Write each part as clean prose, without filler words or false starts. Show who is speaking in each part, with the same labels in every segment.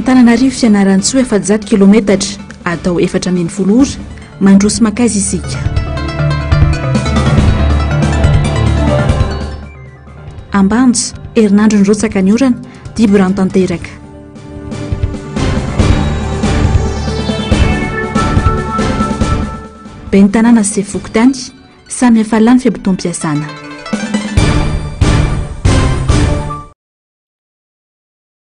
Speaker 1: Antananarivo Fianarantsoa 400 kilometatra, atao 14 ora, mandroso mankaiza isika? Ambanja, herinandro nirotsaka ny orana, dibo rano tanteraka. Ben'ny tanàna sy sefo fokontany, samy efa lany fe-potoam-piasana.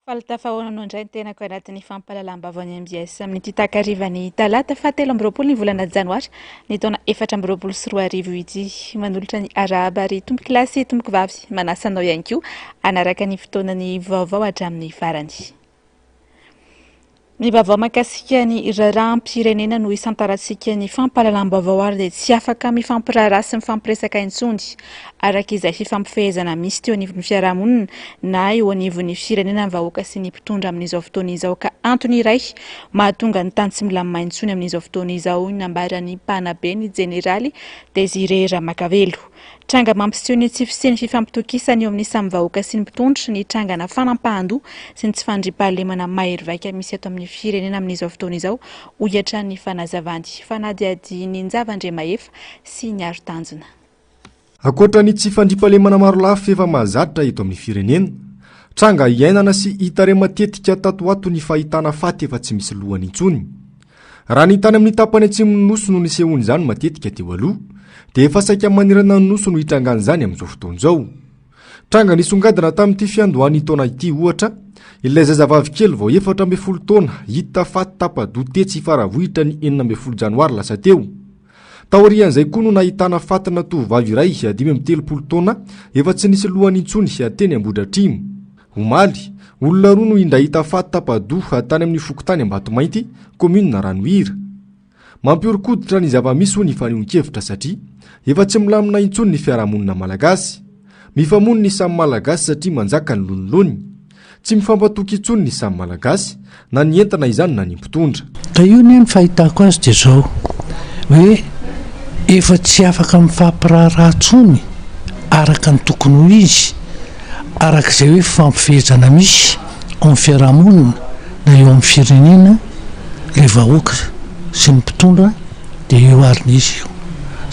Speaker 2: Faly tafahaona anao indray ny tenako anatin'ny fampahalalam-baovaon'ny mbs amin'ity takarivan'ny talata faha 23 ny volana janoary ny taona 2024 ity. Manolotra ny arahaba ry tompokolahy sy tompokovavy, manasa anao ihany koa hanaraka ny fotoanan'ny vaovao hatramin'ny farany. Ny vaovao mahakasika ny raharaham-pirenena no isantarantsika ny fampahalalam-baovao ary dia tsy afaka mifampiraharaha sy mifampiresaka intsony araka izay fifampifehezana misy teo anivon'ny fiarahamonina na eo anivon'ny firenena ny vahoaka sy ny mpitondra amin'izao fotoana izao ka antony iray mahatonga ny tany tsy milamina intsony amin'izao fotoana izao ny nambaran'ny mpanabe ny jeneraly Désiré Ramakavelo. Tranga mampiseho ny tsy fisian'ny fifampitokisana eo amin'ny samy vahoaka sy ny mpitondra ny trangana fanampahan-doha sy ny tsy fandriampahalemana mahery vaika misy eto amin'ny firenena amin'izao fotoana izao, hoy hatrany ny fanazavany. Fanadihadian'i Njava Andriamahefa sy Niaro Tanjona.
Speaker 3: Ankoatra ny tsy fandriampahalemana marolafy efa mahazatra eto amin'ny firenena, tranga iainana sy hita re matetika tato ho ato ny fahitana faty efa tsy misy lohany intsony. Raha ny tany amin'ny tapany atsimon'ny Nosy no nisehoan'izany matetika teo aloha, dia efa saika manerana ny Nosy no hitrangan'izany amin'izao fotoana izao. Tranga nisongadina tamin'ity fiandohan'ny taona ity, ohatra, ilay zazavavy kely vao 14 taona hita faty tapa-doha tetsy Faravohitra ny 16 janoary lasa teo. Taorian'izay koa no nahitana fatina tovovavy iray 35 taona efa tsy nisy lohany intsony teny Ambohidratrimo. Omaly, olona roa no indray hita faty tapa-doha tany amin'ny fokontany Ambatomainty, kaominina Ranohira. Mampihoron-koditra ny zava-misy hoy ny fanehoan-kevitra satria efa tsy milamina intsony ny fiarahamonina malagasy. Mifamono ny samy malagasy satria manjaka ny lonilony. Tsy mifampatoky intsony ny samy malagasy, na ny entana izany na ny mpitondra.
Speaker 4: Ka io anie ny fahitako azy dia izao, hoe efa tsy afaka mifampiraharaha intsony araka ny tokony ho izy, araka izay hoe fifampifehezana misy ao amin'ny fiarahamonina na eo amin'ny firenena ilay vahoaka sy ny mpitondra dia io ary ny izy io.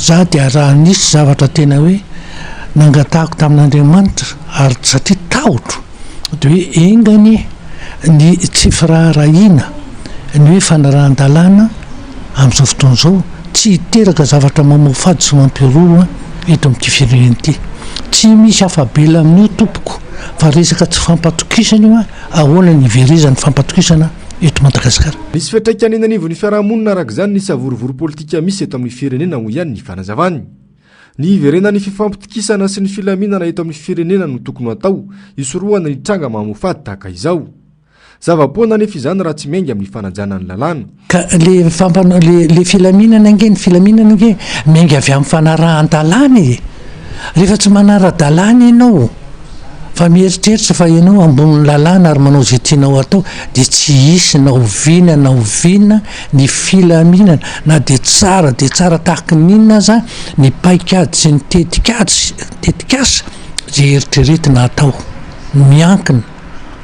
Speaker 4: Za dia raha nisy zavatra tena hoe nangatahako tamin'Andriamanitra ary satria tahotro dia hoe enga anie ny tsy firaharahiana ny hoe fanarahan-dalàna amin'izao fotoana izao tsy hiteraka zavatra mamoafady sy mampihorohoro eto amin'ity firenena ity. Tsy misy afa-bela amin'io tompoko fa resaka tsy fampatokisana io, ahoana ny hiverezan'ny fampatokisana eto Madagasikara.
Speaker 3: Misy fiantraikany eny anivon'ny fiarahamonina araka izany ny savorovoro politika misy eto amin'ny firenena hoy ihany ny fanazavany. Ny hiverenan'ny fifampitokisana sy ny filaminana eto amin'ny firenena no tokony ho atao hisorohana ny tranga mamoafady tahaka izao. Zava-poana anefa izany raha tsy miainga amin'ny fanajana ny lalàna.
Speaker 4: Ka le fampano le le filaminana ange ny filaminana ange miainga avy amin'ny fanarahan-dalàna e! Rehefa tsy manara-dalàna ianao fa mieritreritra fa ianao ambonin'ny lalàna ary manao izay tianao atao dia tsy hisy na oviana na oviana ny filaminana na dia tsara dia tsara tahaky ny inona aza ny paikady sy ny tetikady sy tetikasa izay eritreretina atao. Miankina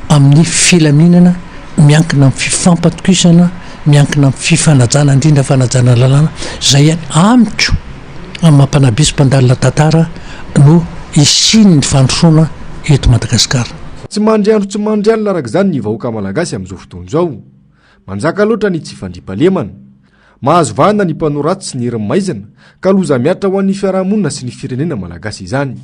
Speaker 4: amin'ny filaminana, miankina amin'ny fifampatokisana, miankina amin'ny fifanajana indrindra fanajana lalàna, izay ihany amiko amin'ny maha mpanabe sy mpandalina tantara no hisian'ny fandrosoana eto Madagasikara.
Speaker 3: Tsy mandry andro tsy mandry alina araka izany ny vahoaka malagasy amin'izao fotoana izao. Manjaka loatra ny tsy fandriampahalemana. Mahazo vahana ny mpanao ratsy sy ny herin'ny maizina, ka loza mihatra ho an'ny fiarahamonina sy ny firenena malagasy izany.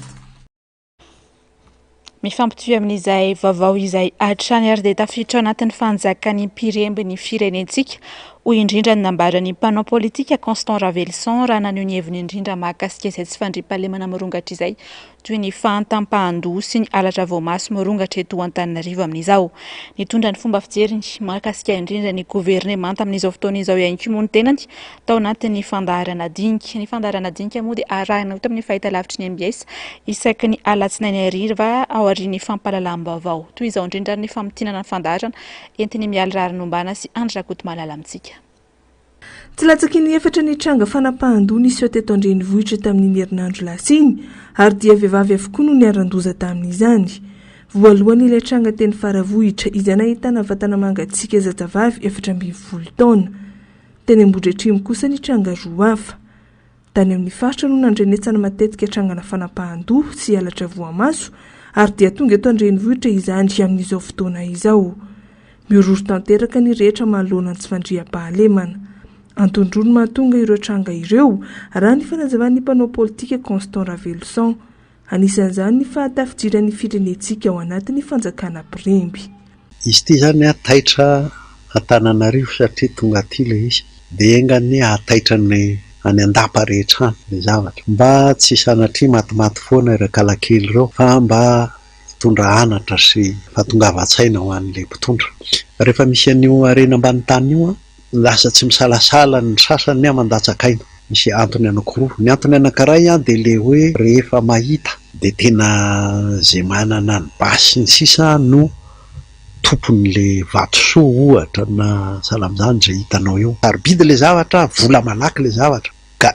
Speaker 2: Mifampitohy amin'izay vaovao izay hatrany ary dia tafiditra ao anatin'ny fanjakan'ny mpiremby ny firenentsika, hoy indrindra ny nambaran'ny mpanao politika Constant Ravelison raha naneho ny heviny indrindra mahakasika izay tsy fandriampahalemana mirongatra izay toy ny fahantampahan-doha sy ny halatra voamaso mirongatra eto Antananarivo amin'izao. Nitondra ny fomba fijeriny mahakasika indrindra ny governemanta amin'izao fotoana izao ihany koa moa ny tenany tao anatin'ny fandaharana dinika. Ny fandaharana dinika moa dia arahina eto amin'ny fahitalavitry ny mbs isaky ny alatsinainy hariva aorian'ny fampahalalam-baovao. Toy izao indrindra ny famintinana ny fandaharana entin'i Mialy Raharinombana sy Andry Rakotomalala amintsika.
Speaker 5: Tsy latsaky ny efatra ny tranga fanapahan-doha niseho teto an-drenivohitra tamin'iny herinandro lasa iny ary dia vehivavy avokoa no niharan-doza tamin'izany. Voalohany ilay tranga teny Faravohitra izay nahitana vatana mangatsiaka zazavavy 14 taona. Teny Ambohidratrimo kosa ny tranga roa hafa. Tany amin'ny faritra no nandrenesana matetika trangana fanapahan-doha sy halatra voamaso ary dia tonga eto an-drenivohitra izany amin'izao fotoana izao. Mihorohoro tanteraka ny rehetra manoloana ny tsy fandriampahalemana. Antony roa no mahatonga ireo tranga ireo, raha ny fanazavan'ny mpanao politika Constant Raveloson. Anisan'izany ny fahatafidiran'ny firenentsika ao anatin'ny fanjakana mpiremby.
Speaker 6: Izy ity izany taitra Antananarivo satria tonga aty ilay izy dia enga anie hahataitra ny any an-dapa rehetra any ilay zavatra. Mba tsy sanatria matimaty foana ireo kalakely ireo fa mba hitondra anatra sy fahatongavan-tsaina ho an'ilay mpitondra. Rehefa misy an'io harena ambany tany io lasa tsy misalasala ny sasany mandatsaka aina. Misy antony anankiroa. Ny antony anankiray dia ilay hoe rehefa mahita dia tena izay manana ny basy sy ny sisa no tompon'ilay vatosoa ohatra na sahala amin'izany izay hitanao eo. Sarobidy ilay zavatra, vola malaky ilay zavatra. Ka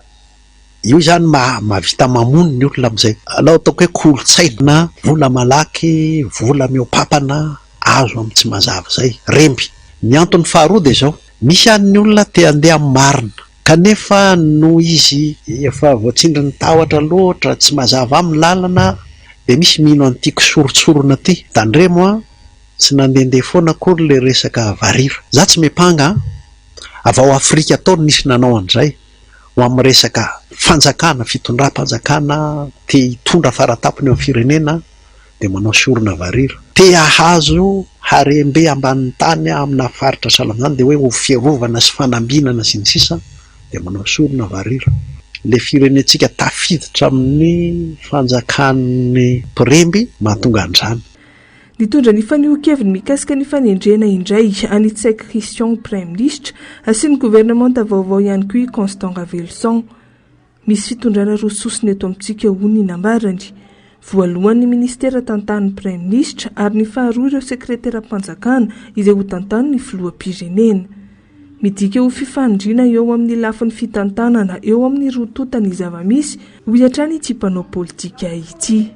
Speaker 6: io izany mahavita mamono ny olona amin'izay. Alao ataoko hoe kolontsaina na vola malaky, vola mihoa-papana azo amin'ny tsy mazava izay. Remby. Ny antony faharoa dia izao, misy any ny olona te handeha amin'ny marina, kanefa noho izy efa voatsindrin'ny tahotra loatra, tsy mazava aminy ny lalana, dia misy mino an'ity kisorotsorona ity. Tandremo an, tsy nandehandeha foana akory ilay resaka varira. Za tsy miampanga an, avy ao Afrika tao no nisy nanao an'izay. ho amin'ny resaka fanjakana, fitondram-panjakana te hitondra faratampony eo amin'ny firenena dia manao sorona varira. Te hahazo harem-be ambanin'ny tany amina faritra sahala amin'izany dia hoe ho fiarovana sy fanambinana sy ny sisa dia manao sorona varira. Ilay firenentsika tafiditra amin'ny fanjakan'ny mpiremby mahatonga an'izany.
Speaker 5: Nitondra ny fanehoan-keviny mikasika ny fanendrena indray an'i Ntsay Christian ho Praiminisitra sy ny governemanta vaovao ihany koa i Constant Raveloson. Misy fitondrana roa sosona eto amintsika, hoy ny nambarany. Voalohany ny minisitera tantanin'ny Praiminisitra ary ny faharoa ireo sekreteram-panjakana izay hotantanin'ny filoham-pirenena. Midika ho fifanindriana eo amin'ny lafiny fitantanana eo amin'ny roa tonta ny zava-misy, hoy hatrany ity mpanao politika ity.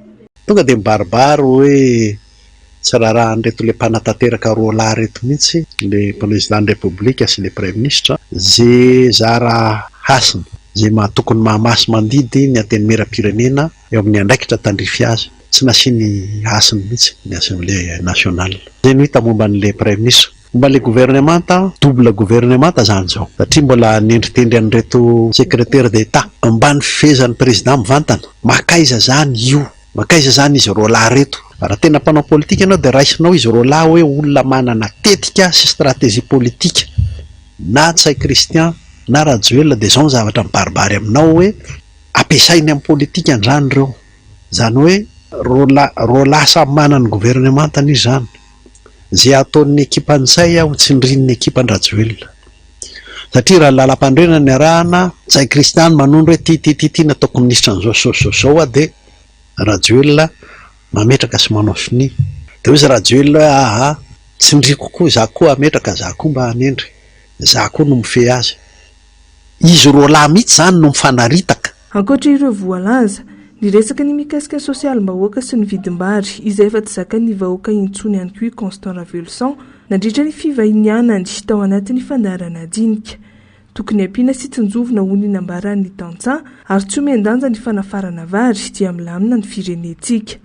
Speaker 6: Tonga dia mibaribary hoe tsy raharahan'ireto le mpanatanteraka roalahy ireto mihitsy le Président ny Repoblika sy le Praiminisitra ze zara hasina, ze maha tokony mahamasi-mandidy ny Antenimierampirenena eo amin'ny andraikitra tandrify azy. Tsy nasiany hasiny mihitsy ny Assemblée nationale. Zay no hita momba an'le Praiminisitra. Momba ilay governemanta, double governemanta izany izao, satria mbola hanendritendry an'ireto secretaire d'Etat ambany fifehezan'ny président mivantana. Mankaiza izany io? Mankaiza izany izy roalahy ireto? Raha tena mpanao politika ianao dia raisinao izy roalahy hoe olona manana tetika sy stratégie politika. Na Ntsay Christian na Rajoelina dia izao ny zavatra mibaribary aminao hoe ampiasainy amin'ny politikany izany ireo. Izany hoe roalahy roalahy samy manana ny governemantany izy izany. Izay ataon'ny ekipa Ntsay ho tsindrian'ny ekipan-dRajoelina. Satria raha ny lalampanorenana no iarahana, Ntsay Christian no manondro hoe ity ity ity ity no ataoko minisitra an'izao sy izao sy izao aho dia Rajoelina mametraka sy manao sonia. Dia hoy izy Rajoelina hoe aa tsindriako koa, izaho koa hametraka, izaho koa mba hanendry, izaho koa no mifehy azy. Izy roalahy mihitsy izany no mifanaritaka.
Speaker 5: Ankoatra ireo voalaza, niresaka ny mikasika ny sosialim-bahoaka sy ny vidim-bary izay efa tsy zakan'ny vahoaka intsony ihany koa i Constant Raveloson nandritra ny fivahinianany tao anatin'ny fandaharana dinika. Tokony ampiana sy tsinjovina hoy ny nambaran'ny tantsaha ary tsy omen-danja ny fanafarana vary dia milamina ny firenentsika.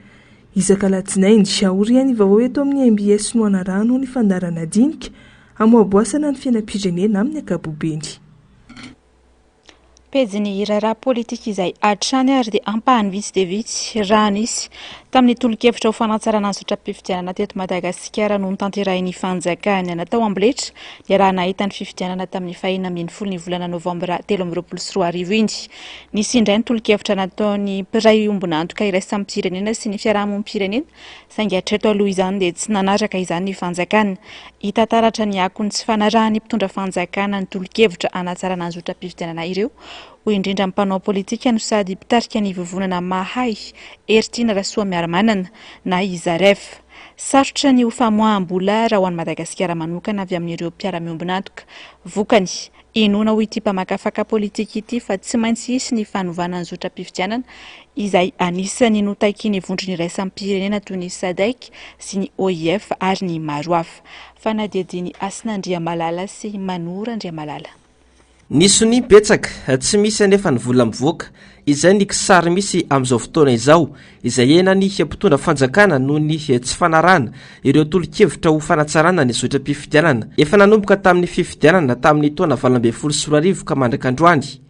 Speaker 5: Isaka alatsinainy, aorian'ny vaovao eto amin'ny mbs no hanarahanao ny fandaharana dinika hamoaboasana ny fiainam-pirenena amin'ny ankapobeny.
Speaker 2: Pejin'ny raharaha politika izay hatrany ary dia ampahany vitsy dia vitsy raha nisy tamin'ny tolo-kevitra ho fanatsarana ny zotram-pifidianana teto Madagasikara no notanterahin'ny fanjakana. Natao amboletra niaraha-nahita ny fifidianana tamin'ny fahenina ambin'ny folo ny volana novambra 2023 iny. Nisy indray ny tolo-kevitra nataon'ny mpiray ombon'antoka iraisam-pirenena sy ny fiarahamonim-pirenena saingy hatreto aloha izany dia tsy nanaraka izany ny fanjakana. Hita taratra ny akon'ny tsy fanarahan'ny mpitondra fanjakana ny tolo-kevitra hanatsarana ny zotram-pifidianana ireo, hoy indrindra ny mpanao politika no sady mpitarika ny vovonana Mahay, Heritiana Rasoamiarimanana na i Zaref. Sarotra ny ho famoaham-bola raha ho an'i Madagasikara manokana avy amin'ireo mpiara-miombon'antoka. Vokany. Inoana hoy ity mpamakafaka politika ity fa tsy maintsy hisy ny fanovana ny zotram-pifidianana izay anisan'ny notakian'ny vondrona iraisam-pirenena toy ny Sadec sy ny OIF ary ny maro hafa. Fanadihadian'i Hasina Andriamalala sy Manoro Andriamalala.
Speaker 7: Ny sonia betsaka, tsy misy anefa ny vola mivoaka. Izay ny kisary misy amin'izao fotoana izao, izay iainan'ny mpitondra fanjakana noho ny tsy fanarahana ireo tolo-kevitra ho fanatsarana ny zotram-pifidianana efa nanomboka tamin'ny fifidianana tamin'ny taona 2018 ka mandrak'androany.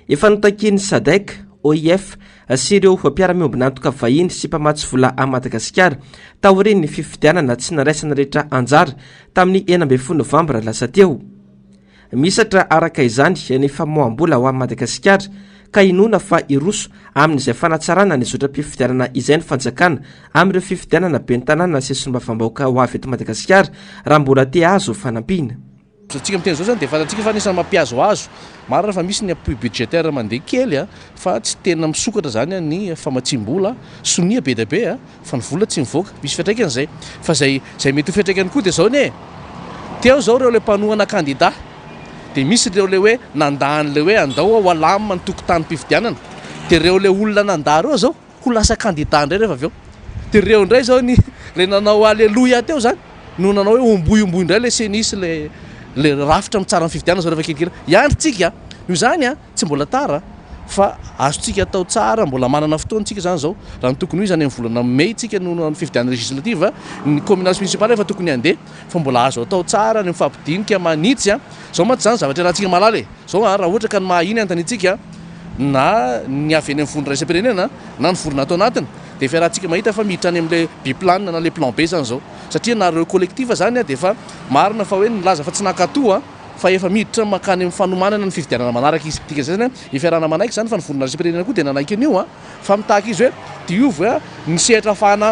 Speaker 7: Efa notakian'ny Sadec, OIF sy ireo mpiara-miombon'antoka vahiny sy mpamatsy vola an'i Madagasikara taorian'ny fifidianana tsy nandraisana rehetra anjara tamin'ny 16 novambra lasa teo. Mihisatra araka izany ny famoaham-bola ho an'i Madagasikara ka inoana fa hiroso amin'izay fanatsarana ny zotram-pifidianana izay ny fanjakana amin'ireo fifidianana ben'ny tanàna sy solombavambahoaka ho avy eto Madagasikara raha mbola te hahazo fanampiana.
Speaker 8: Tsika miteny izao zany dia fantatsika fa anisan'ny mampihazohazo. Marina fa misy ny appui budgétaire mandeha kely fa tsy tena misokatra izany ny famatsiam-bola. Sonia be dia be Fa ny vola tsy mivoaka. Misy fiantraikany izay. Fa izay izay mety ho fiantraikany koa dia izao anie e! Teo izao ireo ilay mpanohana kandida. Dia misy ireo ilay hoe nandà an'ilay hoe andao ho alamina ny tokotanim-pifidianana. Dia ireo ilay olona nandà ireo izao ho lasa kandida indray rehefa avy eo. Dia ireo indray izao ny ilay nanao aleloia teo izany no nanao hoe homboy homboy indray ilay ceni sy ilay ilay rafitra mitsara ny fifidianana izao rehefa kelikely. Hiandry tsika. Noho izany an! Tsy mbola tara fa azontsika atao tsara, mbola manana fotoana tsika izany izao. Raha ny tokony ho izy any amin'ny volana mey tsika no ny fifidianana législative, ny communale sy municipale efa tokony handeha fa mbola azo atao tsara ny mifampidinika manitsy an. Izao mantsy izany zavatra iarahantsika mahalala e. Izao an, raha ohatra ka ny maha iny anontaniantsika na ny avy eny amin'ny vondrona iraisam-pirenena na ny vondrona ato anatiny dia efa iarahantsika mahita fa miditra any amin'ilay biplan na ilay plan B izany izao. Satria na ireo collectif izany dia efa marina fa hoe nilaza fa tsy nankatoa an. fa efa miditra mankany amin'ny fanomanana ny fifidianana manaraka izy. Dikan'izay izany an, efa iarahana manaiky izany fa ny vondrona iraisam-pirenena koa dia nanaiky an'io an, fa mitaky izy hoe diovy an ny sehatra ahafahana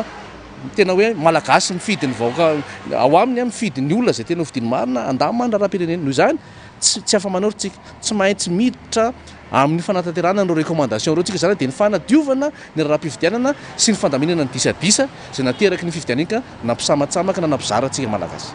Speaker 8: tena hoe Malagasy mifidy ny vahoaka ao aminy an, mifidy ny olona izay tena hofidiany marina handamina ny raharaham-pirenena. Noho izany, tsy tsy afa-manao ry tsika, tsy maintsy miditra amin'ny fanatanterahana an'ireo recommandation ireo tsika izany dia ny fanadiovana ny raharaham-pifidianana sy ny fandaminana ny disadisa izay nateraky ny fifidianana iny ka nampisamatsamaka na nampizara antsika Malagasy.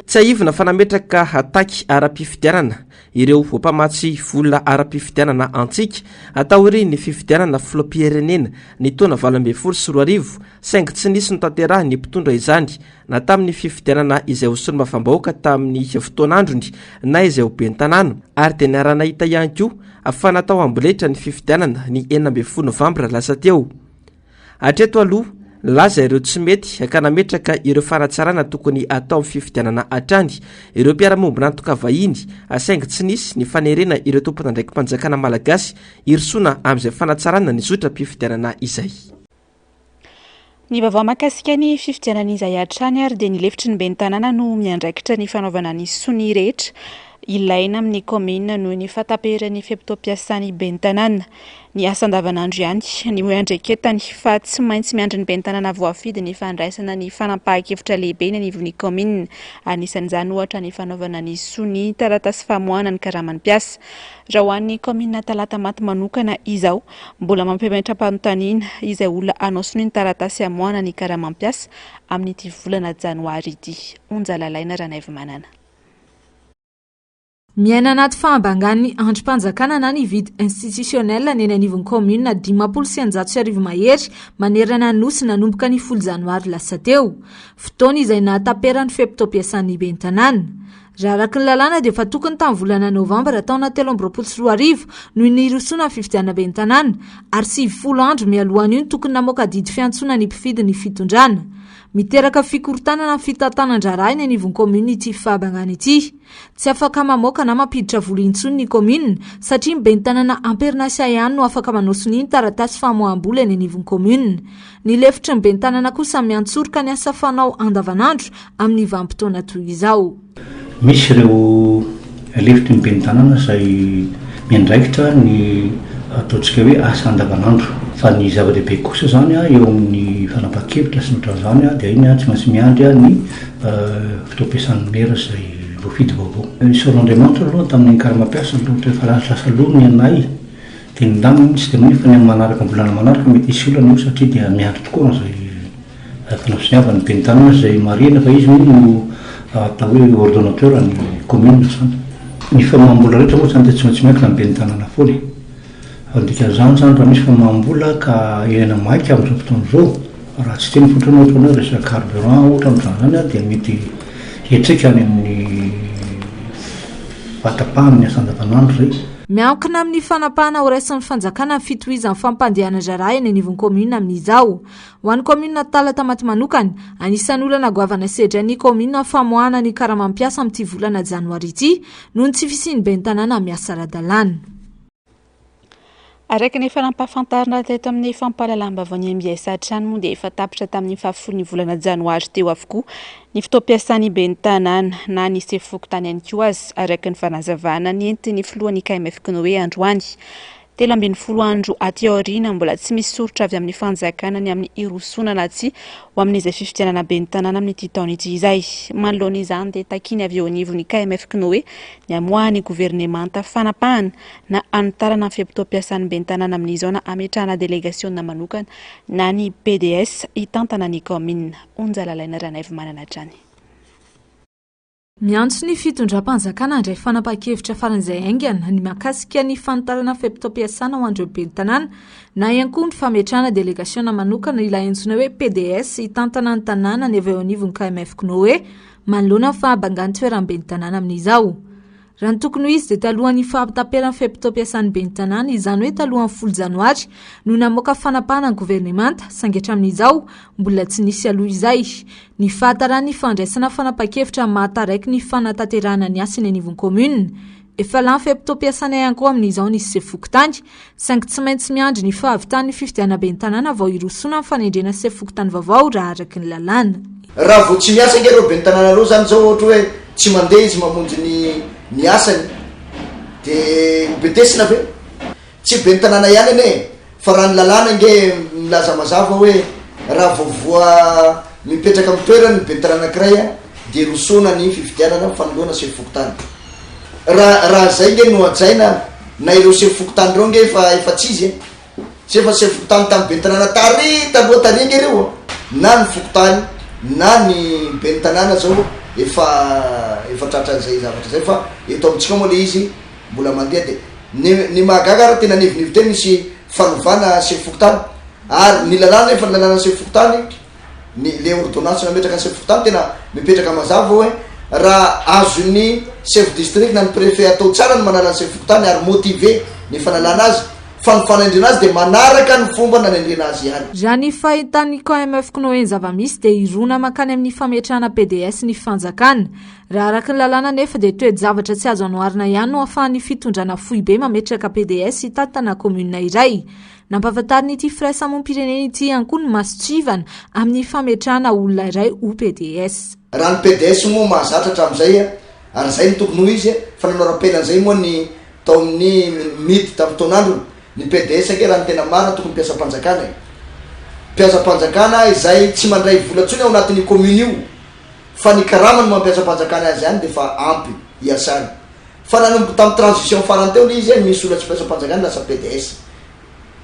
Speaker 7: Tsiahivina fa nametraka taky ara-pifidianana ireo mpamatsy vola ara-pifidianana antsika taorian'ny fifidianana filoham-pirenena ny taona 2018 saingy tsy nisy notanterahin'ny mpitondra izany na tamin'ny fifidianana izay ho solombavambahoaka tamin'ny fotoan'androny na izay ho ben'ny tanàna ary dia niara-nahita ihany koa fa natao amboletra ny fifidianana ny 16 novambra lasa teo. Hatreto aloha, nilaza ireo tsy mety ka nametraka ireo fanatsarana tokony hatao amin'ny fifidianana hatrany ireo mpiara-miombon'antoka vahiny saingy tsy nisy ny fanerena ireo tompon'andraiki-panjakana malagasy hirosoana amin'izay fanatsarana ny zotram-pifidianana izay.
Speaker 2: Ny vaovao mahakasika ny fifidianana izay hatrany ary dia ny lefitry ny ben'ny tanàna no miandraikitra ny fanaovana ny sonia rehetra ilaina amin'ny kaominina noho ny fahataperan'ny fe-potoam-piasan'ny ben'ny tanàna. Ny asa andavanandro ihany no iandraiketany fa tsy maintsy miandry ny ben'ny tanàna voafidy ny fandraisana ny fanapahan-kevitra lehibe eny anivon'ny kaominina. Anisan'izany ohatra ny fanaovana ny sonia taratasy famoahana ny karaman'ny mpiasa. Raha ho an'ny kaominina Talatamaty manokana izao, mbola mampimetra-panontaniana izay olona hanao sonia ny taratasy hamoahana ny karaman'ny mpiasa amin'ity volana janoary ity. Onja Lalaina Ranaivomanana.
Speaker 9: Miaina anaty fahabangan'ny andrim-panjakana na ny vide institutionnel ny eny anivon'ny kaominina 1650 mahery manerana ny Nosy nanomboka ny folo janoary lasa teo. Fotoana izay nahataperan'ny fe-potoam-piasan'ny ben'ny tanàna. Raha araka ny lalàna dia efa tokony tamin'ny volana novambra taona 2023 no nirosoana ny fifidianana ben'ny tanàna ary 90 andro mialohan'io no tokony namoaka didy fiantsoana ny mpifidy ny fitondrana. Miteraka fikorontanana ny fitantanan-draharaha eny anivon'ny kaominina ity fahabangana ity. Tsy afaka mamoaka na mampiditra vola intsony ny kaominina satria ny ben'ny tanàna am-perinasa ihany no afaka manao sonia ny taratasy famoaham-bola eny anivon'ny kaominina. Ny lefitry ny ben'ny tanàna kosa miantsoroka ny asa fanao andavanandro amin'ny vanim-potoana toy izao.
Speaker 10: Misy ireo lefitry ny ben'ny tanàna izay miandraikitra ny ataontsika hoe asa andavanandro. Fa ny zava-dehibe kosa izany eo amin'ny fanapahan-kevitra sy ny ohatran'izany dia iny tsy maintsy miandry ny fotoam-piasan'ny maire izay voafidy vaovao. Isaoran'Andriamanitra aloha tamin'ny karama-mpiasa aloha ohatra efa lasa aloha ny anay dia nilamina mihitsy dia nefa ny amin'ny manaraka volana manaraka mety hisy olana eo satria dia miandry tokoa an'izay fanasoniavan'ny ben'ny tanàna izay marihina fa izy moa no atao hoe ordonnateur ny commune izany. Ny famoaham-bola rehetra moa izany dia tsy maintsy miankina amin'ny ben'ny tanàna foana e. Fa ny dikan'izany izany raha misy famoaham-bola ka ilaina maika amin'izao fotoana izao, raha tsy teny fotsiny ohatra hoe resaka carburant ohatra amin'izany izany dia mety hiantraika any amin'ny fahatapahan'ny asa andavanandro izay.
Speaker 9: Miankina amin'ny fanapahana horaisin'ny fanjakana ny fitohizan'ny fampandehanan-draharaha eny anivon'ny kaominina amin'izao. Ho an'ny kaominina Talatamaty manokana, anisan'ny olana goavana sedrain'ny kaominina ny famoahana ny karamam-piasa amin'ity volana janoary ity noho ny tsy fisian'ny ben'ny tanàna miasa ara-dalàna.
Speaker 2: Araka ny efa nampahafantarina teto amin'ny fampahalalam-baovaon'ny mbs hatrany moa dia efa tapitra tamin'ny fahafolon'ny volana janoary teo avokoa ny fotoam-piasan'ny ben'ny tanàna na ny sefo fokontany ihany koa aza araka ny fanazavana nentin'ny filohan'ny KMF Cnoe androany. 13 andro aty aoriana, mbola tsy misy soritra avy amin'ny fanjakana ny amin'ny hirosoana na tsia ho amin'izay fifidianana ben'ny tanàna amin'ity taona ity izay. Manoloana izany dia takiany avy eo anivon'ny KMF Cnoe ny hamoahan'ny governemanta fanapahana na hanitarana ny fe-potoam-piasan'ny ben'ny tanàna amin'izao na hametrahana delegasiona manokana na ny PDS hitantana ny kaominina. Onja Lalaina Ranaivomanana hatrany.
Speaker 9: Miantso ny fitondram-panjakana handray fanapahan-kevitra faran'izay haingana ny mahakasika ny fanitarana fe-potoam-piasana ho an'ireo ben'ny tanàna na ihany koa ny fametrahana delegasiona manokana ilay antsoina hoe PDS hitantana ny tanàna ny avy eo anivon'ny KMF Cnoe manoloana ny fahabangan'ny toeran'ny ben'ny tanàna amin'izao. Raha ny tokony ho izy dia talohan'ny fahataperan'ny fe-potoam-piasan'ny ben'ny tanàna, izany hoe talohan'ny folo janoary, no namoaka fanapahana ny governemanta, saingy hatramin'izao, mbola tsy nisy aloha izay. Ny fahataran'ny fandraisana fanapahan-kevitra mahataraiky ny fanatanterahana ny asa eny anivon'ny kaominina. Efa lany fe-potoam-piasana ihany koa amin'izao ny sefo fokontany, saingy tsy maintsy miandry ny fahavitan'ny fifidianana ben'ny tanàna vao hirosoana amin'ny fanendrena sefo fokontany vaovao raha araka ny lalàna.
Speaker 11: Raha vao tsy miasa ange ireo ben'ny tanàna ireo izany izao ohatra hoe tsy mandeha izy mamonjy ny ny asany de ho betesina ve? Tsy ben'ny tanàna ihany anie e, fa raha ny lalàna ange milaza mazava hoe raha vao voa mipetraka amin'ny toerany ny ben'ny tanàna anankiray a dia rosoana ny fifidianana fanoloana sefo fokontany. Raha raha zay nge no hajaina na ireo sefo fokontany ireo nge efa efa tsy izy e! Tsy efa sefo fokontany tamin'ny ben'ny tanàna tary taloha tary nge ireo a! Na ny fokontany na ny ben'ny tanàna zao efa efa tratran'izay zavatra zay fa eto amintsika moa le izy mbola mandeha de ny ny mahagaga ary tena nivonivy teo nisy fanovana sefo fokontany ary ny lalàna efa ny lalàna sefo fokontany Ny le ordonnance nametraka ny sefo fokontany tena mipetraka mazava hoe raha azon'ny sefo district na ny préfet atao tsara ny manala ny sefo fokontany ary motiver ny fanalana azy fa ny fanendrena azy dia manaraka ny fomba nanendrena azy ihany.
Speaker 9: Raha ny fahitan'ny KMF Cnoe ny zava-misy dia hirona mankany amin'ny fametrahana PDS ny fanjakana. Raha araka ny lalàna anefa dia toe-javatra tsy azo anoharina ihany no ahafahan'ny fitondrana foibe mametraka PDS hitantana kaominina iray. Nampahafantarin'ity firaisamonim-pirenena ity ihany koa ny mason-tsivana amin'ny fametrahana olona iray ho pds.
Speaker 11: Raha ny pds moa mahazatra hatramin'izay ary izay no tokony ho izy fa nanao rappel an'izay moa ny tao amin'ny mid tamin'ny taon'androny, ny pds ange raha ny tena marina tokony mpiasam-panjakana e! Mpiasam-panjakana izay tsy mandray vola intsony ao anatin'io commune io fa ny karamany maha mpiasam-panjakana azy ihany dia efa ampy hiasany. Fa nanomboka tamin'ny transition farany teo le izy misy olona tsy mpiasam-panjakana lasa pds.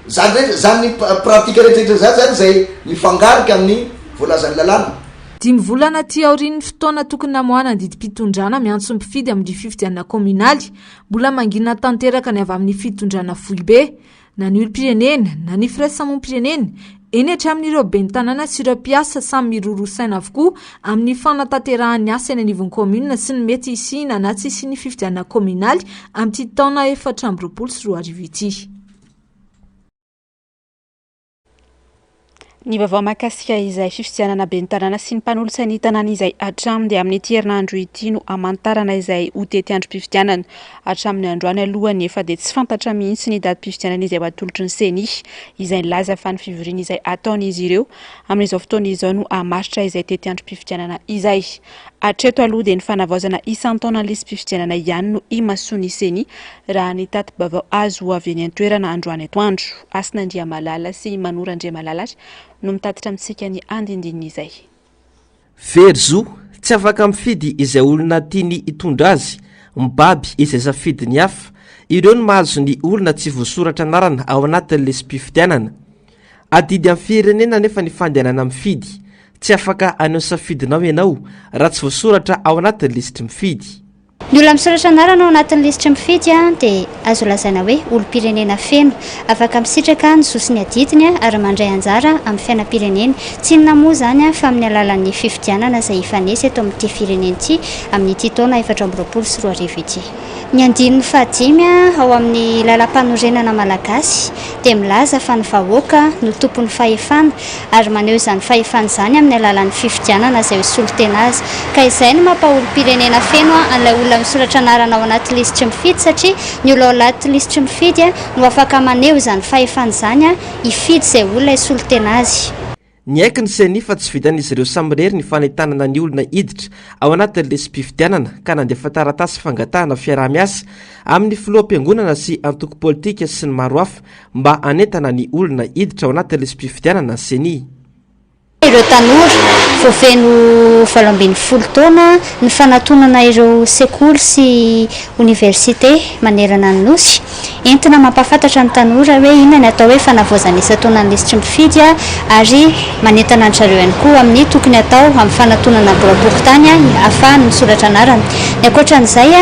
Speaker 11: Zany rehetra zany pratique rehetra rehetra zany zany izay mifangarika amin'ny voalazan'ny lalàna.
Speaker 9: Dimy volana aty aorian'ny fotoana tokony namoahana ny didim-pitondrana miantso ny mpifidy amin'ny fifidianana kaominaly, mbola mangina tanteraka ny avy amin'ny fitondrana foibe. Na ny olom-pirenena, na ny firaisamonim-pirenena, eny hatramin'ireo ben'ny tanàna sy ireo mpiasa samy miroroa saina avokoa amin'ny fanatanterahany ny asa eny anivon'ny kaominina sy ny mety hisiana na tsy hisian'ny fifidianana kaominaly amin'ity taona 2024 ity.
Speaker 2: Ny vaovao mahakasika izay fifidianana ben'ny tanàna sy ny mpanolotsain'ny tanàna izay hatramin'ny dia amin'ity herinandro ity no hamantarana izay ho tetiandrom-pifidianana. Hatramin'ny androany aloha anefa dia tsy fantatra mihitsy ny datim-pifidianana izay ho atolotry ny Ceni izay nilaza fa ny fivoriana izay ataon'izy ireo amin'izao fotoana izao no hamaritra izay tetiandrom-pifidianana izay. Hatreto aloha dia ny fanavaozana isan-taona ny lisi-pifidianana ihany no imasoan'ny Ceni raha ny tati-baovao azo avy eny an-toerana androany atoandro. Hasina Andriamalala sy Manoro Andriamalala ary no mitatitra amintsika ny andindinin'izay.
Speaker 7: Very zo, tsy afaka mifidy izay olona tiany hitondra azy, mibaby izay safidin'ny hafa, ireo no mahazo ny olona tsy voasoratra anarana ao anatin'ny lisi-pifidianana. Adidy amin'ny firenena anefa ny fandehanana mifidy, tsy afaka haneho ny safidinao ianao raha tsy voasoratra ao anatin'ny lisitry mifidy.
Speaker 12: Ny olona misoratra anarana ao anatin'ny lisitry mifidy dia azo lazaina hoe olom-pirenena feno, afaka misitraka ny zo sy ny adidiny ary mandray anjara amin'ny fiainam-pirenena. Tsy inona moa izany fa amin'ny alalan'ny fifidianana izay hifanesy eto amin'ity firenena ity amin'ity taona 2024 ity. Ny andininy fahadimy ao amin'ny Lalàmpanorenana malagasy dia milaza fa ny vahoaka no tompon'ny fahefana ary maneho izany fahefana izany amin'ny alalan'ny fifidianana izay ho solontena azy. Ka izay no maha olom-pirenena feno an'ilay olona misoratra anarana ao anaty lisitry mifidy satria ny olona ao anaty lisitry mifidy no afaka maneho izany fahefana izany hifidy izay olona hisolo tena azy.
Speaker 7: Niaiky ny Ceni fa tsy vitan'izy ireo samirery ny fanentanana ny olona hiditra ao anatin'ny lisi-pifidianana ka nandefa taratasy fangatahana fiaraha-miasa amin'ny filoham-piangonana sy antoko politika sy ny maro hafa mba hanentana ny olona hiditra ao anatin'ny lisi-pifidianana ny Ceni.
Speaker 12: Ireo tanora vao feno 18 taona ny fanatonana ireo sekoly sy oniversite manerana ny Nosy. Entina mampahafantatra ny tanora hoe inona ny atao hoe fanavaozana isan-taona ny lisitry mifidy ary manentana an-dry zareo ihany koa amin'ny tokony hatao amin'ny fanatonana ny biraom-pokontany ahafahany misoratra anarana. Ny ankoatra an'izay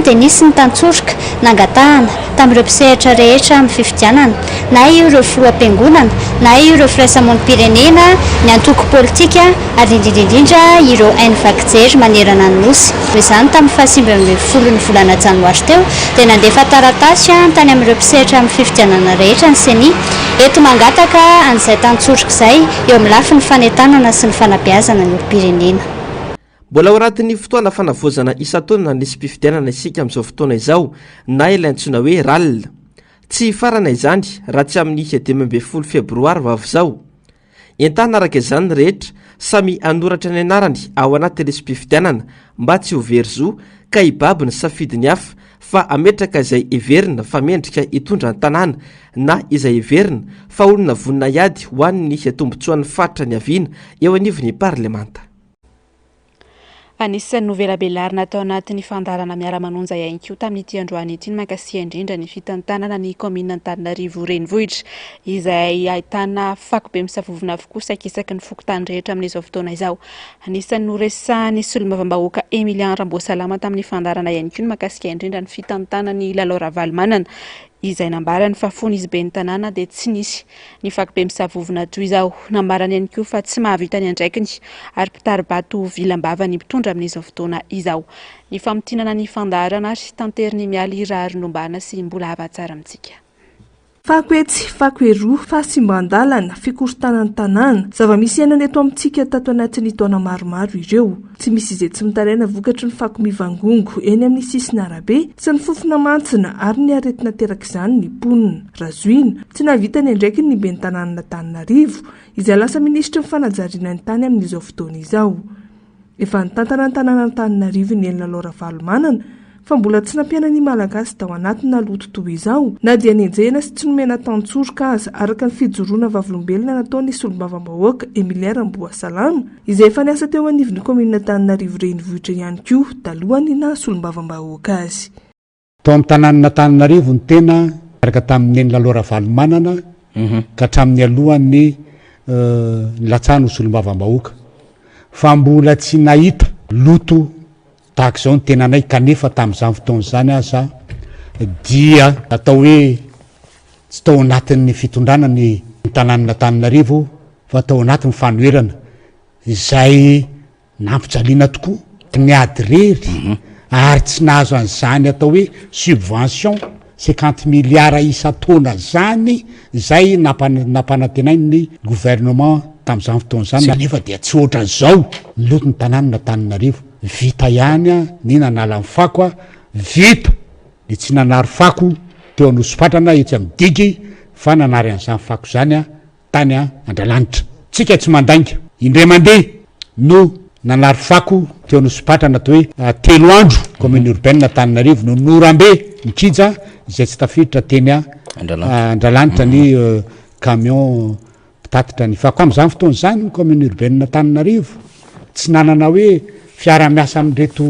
Speaker 12: dia nisy ny tantsoroka nangatahana tamin'ireo mpisehatra rehetra amin'ny fifidianana, na ireo filoham-piangonana, na ireo firaisamonim-pirenena, ny antoko politika ary indrindra indrindra ireo haino vaky jery manerana ny Nosy. Noho izany, tamin'ny fahasivy ambin'ny volana janoary teo dia nandefa taratasy tany amin'ireo mpisehatra amin'ny fifidianana rehetra ny Ceni, eto mangataka an'izay tantsoroka izay eo amin'ny lafiny fanentanana sy ny fanabeazana ny olom-pirenena.
Speaker 7: Mbola ao anatin'ny fotoana fanavaozana isan-taona ny lisi-pifidianana isika amin'izao fotoana izao na ilay antsoina hoe RAL. Tsy hifarana izany raha tsy amin'ny 15 febroary ho avy izao. Entanina araka izany ny rehetra samy hanoratra ny anarany ao anaty lisi-pifidianana mba tsy ho very zo ka hibaby ny safidiny hafa fa hametraka izay heverina fa mendrika hitondra ny tanàna na izay heverina fa olona vonona hiady ho an'ny tombontsoan'ny faritra niaviana eo anivon'ny parlemanta.
Speaker 2: Anisan'ny novelabelarina tao anatin'ny fandaharana Miara-manonja ihany koa tamin'ity androany ity ny mahakasika indrindra ny fitantanana ny kaominina Antananarivo Renivohitra izay ahitana fako be misavovona avokoa saika isaky ny fokontany rehetra amin'izao fotoana izao. Anisan'ny noresahan'ny solombavambahoaka Emilien Ramboasalama tamin'ny fandaharana ihany koa ny mahakasika indrindra ny fitantanan'i Lalao Ravalomanana izay nambarany fa fony izy ben'ny tanàna dia tsy nisy ny fakobe misavovona toy izao. Nambarany ihany koa fa tsy mahavita ny andraikiny ary mpitari-bato vilam-bava ny mpitondra amin'izao fotoana izao. Ny famintinana ny fandaharana ary tanterin'i Mialy Raharinombana sy Mbola Hava-tsara amintsika.
Speaker 5: Fako etsy, fako eroa, fahasimban-dalana, fikorontanan'ny tanàna. Zava-misy iainana eto amintsika tato anatin'ny taona maromaro ireo. Tsy misy izay tsy mitaraina vokatry ny fako mivangongo eny amin'ny sisin'arabe sy ny fofona mantsina ary ny aretina aterak'izany ny mponina. Razoina, tsy nahavita ny andraikiny ny ben'ny tanànan'Antananarivo, izay lasa minisitry ny fanajariana ny tany amin'izao fotoana izao. Efa nitantana ny tanànan'Antananarivo i Neny Lalao Ravalomanana fa mbola tsy nampiaina ny Malagasy tao anatina loto toy izao, na dia nenjehina sy tsy nomena tantsoroka aza, araka ny fijoroana vavolombelona nataon'ny solombavambahoaka Emilien Ramboasalama, izay efa niasa teo anivon'ny kaominina Antananarivo Renivohitra ihany koa talohan'ny naha solombavambahoaka azy.
Speaker 13: Tao amin'ny tanànan'Antananarivo ny tena niaraka tamin'i Neny Lalao Ravalomanana ka hatramin'ny alohan'ny nilatsahany ho solombavambahoaka fa mbola tsy nahita loto tahaka izao ny tenanay kanefa tamin'izany fotoana izany aza dia atao hoe tsy tao anatin'ny fitondrana ny tanànan'Antananarivo fa tao anatin'ny fanoherana izay Nampijaliana tokoa, niady irery ary tsy nahazo an'izany atao hoe subvention cinquante milliards isan-taona izany izay nampanantenain'ny gouvernement tamin'izany fotoana izany nefa dia tsy ohatran'izao ny loton'ny tanànan'Antananarivo. Vita ihany ny nanala ny fako, vita ny tsy nanary fako teo Anosipatrana etsy amin'ny digy fa nanary an'izany fako izany tany Andralanitra. Tsika tsy mandainga. Indray mandeha no nanary fako teo Anosipatrana atao hoe telo andro commune urbaine Antananarivo no norambe nikija izay tsy tafiditra teny Andralanitra ny camion mpitatitra ny fako. Tamin'izany fotoana izany ny commune urbaine Antananarivo tsy nanana hoe fiara-miasa amin'ireto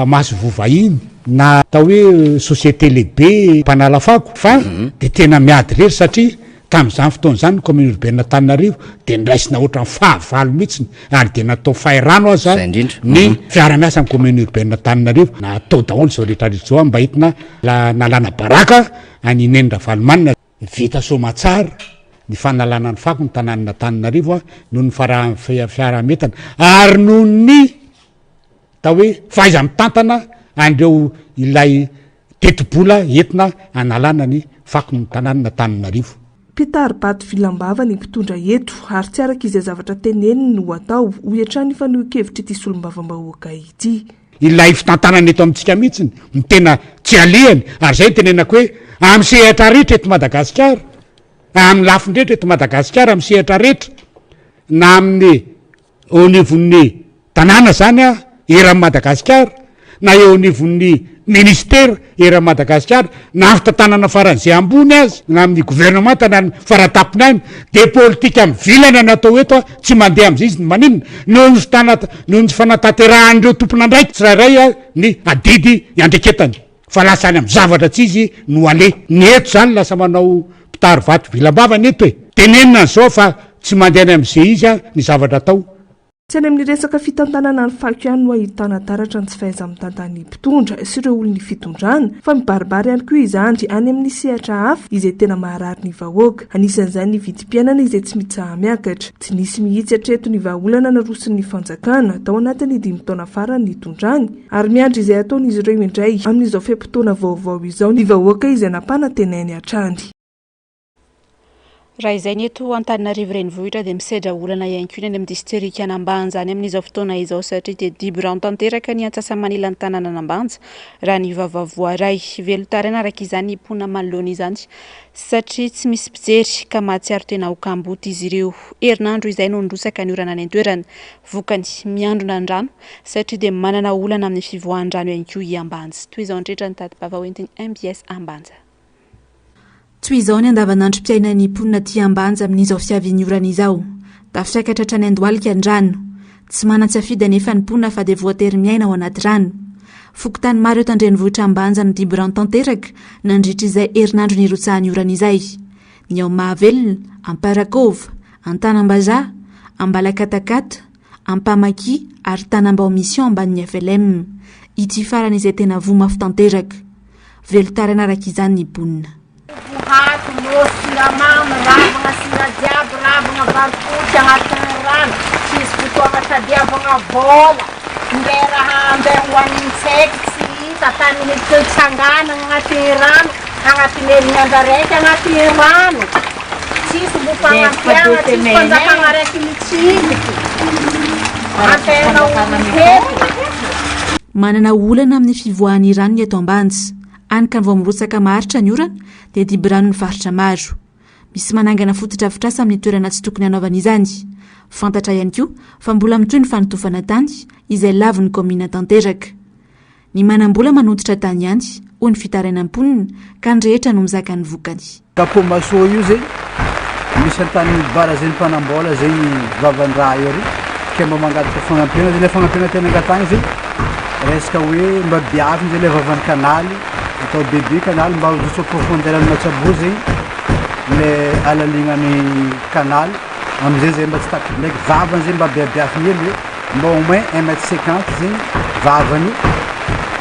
Speaker 13: masoivoho vahiny na atao hoe société lehibe mpanala fako fa dia tena miady irery satria. Tamin'izany fotoana izany ny commune urbaine Antananarivo dia noraisina ohatran'ny fahavalo mihitsiny ary dia natao fahirano aza
Speaker 14: Izay indrindra.
Speaker 13: ny fiara-miasa amin'ny commune urbaine Antananarivo. Natao daholo izao rehetra rehetra izao mba entina nalana baraka an'i Neny Ravalomanana. Vita soamatsara ny fanalana ny fako ny tanànan'Antananarivo noho ny fiaraha-mientana ary noho ny atao hoe fahaiza-mitantana an'ireo ilay tetibola entina analana ny fakon'ny tanànan'Antananarivo.
Speaker 5: Mpitari-bato vilam-bava ny mpitondra eto ary tsy araka izay zavatra teneniny no atao, hoy hatrany ny fanehoan-kevitr'ity solombavambahoaka ity.
Speaker 13: Ilay fitantanana eto amintsika mihitsy no tena tsy alehany ary izay no tenenako hoe amin'ny sehatra rehetra eto Madagasikara, amin'ny lafiny rehetra eto Madagasikara, amin'ny sehatra rehetra na amin'ny eo anivon'ny tanàna izany an, eran'i Madagasikara, na eo anivon'ny ministera eran'i Madagasikara, na amin'ny fitantanana faran'izay ambony aza, na amin'ny governemanta na ny faratampony any, dia politika mivilana no atao eto an, tsy mandeha amin'izay izy, maninona? Noho ny fitana- noho ny tsy fanatanterahan'ireo tompon'andraikitra tsirairay ny adidy iandreketany, fa lasa any amin'ny zavatra tsy izy no aleha. Ny eto izany lasa manao mpitari-vato vilam-bava ny eto e! Tenenina an'izao fa tsy mandeha any amin'izay izy ny zavatra atao.
Speaker 5: Tsy any amin'ny resaka fitantanana ny fako ihany no ahitana taratra ny tsy fahaiza-mitantan'ny mpitondra sy ireo olon'ny fitondrana fa mibaribary ihany koa izany any amin'ny sehatra hafa izay tena maharary ny vahoaka. Anisan'izany ny vidim-piainana izay tsy mitsaha-miakatra. Tsy nisy mihitsy hatreto ny vahaolana naroson'ny fanjakana tao anatin'ny dimy taona farany nitondrany ary miandry izay hataon'izy ireo indray amin'izao fe-potoana vaovao izao ny vahoaka izay nampanantenainy hatrany.
Speaker 2: Raha izay ny eto Antananarivo renivohitra dia misedra olana ihany koa ny any amin'ny distrikan'Ambanja any amin'izao fotoana izao satria dia dibo rano tanteraka ny antsasa-manilan'ny tanànan'Ambanja raha ny vaovao voaray. Velon-taraina araka izany ny mponina manoloana izany satria tsy misy mpijery ka mahatsiaro tena ho kamboty izy ireo. Herinandro izay no nirotsaka ny orana any an-toerana. Vokany, miandrona ny rano satria dia manana olana amin'ny fivoahan-drano ihany koa i Ambanja. Toy izao indrindra ny tati-baovao entin'ny mbs Ambanja. Toy izao ny andavanandrom-piainan'ny mponina aty Ambanja amin'izao fiavian'ny orana izao. Tafiakatra hatrany an-dohalika ny rano. Tsy manan-tsafidy anefa ny mponina fa dia voatery miaina ao anaty rano. Fokontany maro eto an-drenivohitra Ambanja no dibo rano tanteraka nandritra izay herinandro nirotsahan'ny orana izay. Ny ao Mahavelona, Amparakova, Antanambazaha, Ambalakatakata, Ampamakia ary Tanambao Mission ambanin'ny FLM. Ity farany izay tena voa mafy tanteraka. Velon-taraina araka izany ny mponina.
Speaker 15: Vohato, môro, siramamy, ravagna, sira jiaby, ravagna vary fotsy agnatin'ny rano, tsisy fotoagna tadiavagna vôla, nde raha andeha hohanigny tsaiky tsy hita, tany hitsanganagna agnatin'ny rano, agnatin'ny herinandro araiky agnatin'ny rano, tsisy mbo fagnampiagna, tsisy fanjakagna araiky mitsindiky, antegna olo heto.
Speaker 1: Manana olana amin'ny fivoahan'ny rano ny eto Ambanja. Any ka vao mirotsaka maharitra ny orana dia dibo-rano ny faritra maro. Misy manangana fotodrafitrasa amin'ny toerana tsy tokony hanaovana izany. Fantatra ihany koa fa mbola mitohy ny fanotofana tany izay lavin'ny kaominina tanteraka. Ny manam-bola manototra tany ihany, hoy ny fitarainan'ny mponina, ka ny rehetra no mizaka ny vokany.
Speaker 16: Kapomaso io zegny misy antany bara zegny mpanambola zegny vavan-draha io ary ke mba mangataka fagnampiana zegny le fagnampiana tena angatahina zegny resaka hoe mba biavina zegny le vavan'ny kanaly atao bebe kanaly mba ho juste profondeur ny Matsaboa zegny le alalignan'ny kanaly amizay zay mba tsy takatry ndraiky vavany zegny mba biabiavina hely hoe Mba au moins un mètre cinquante zegny vavany,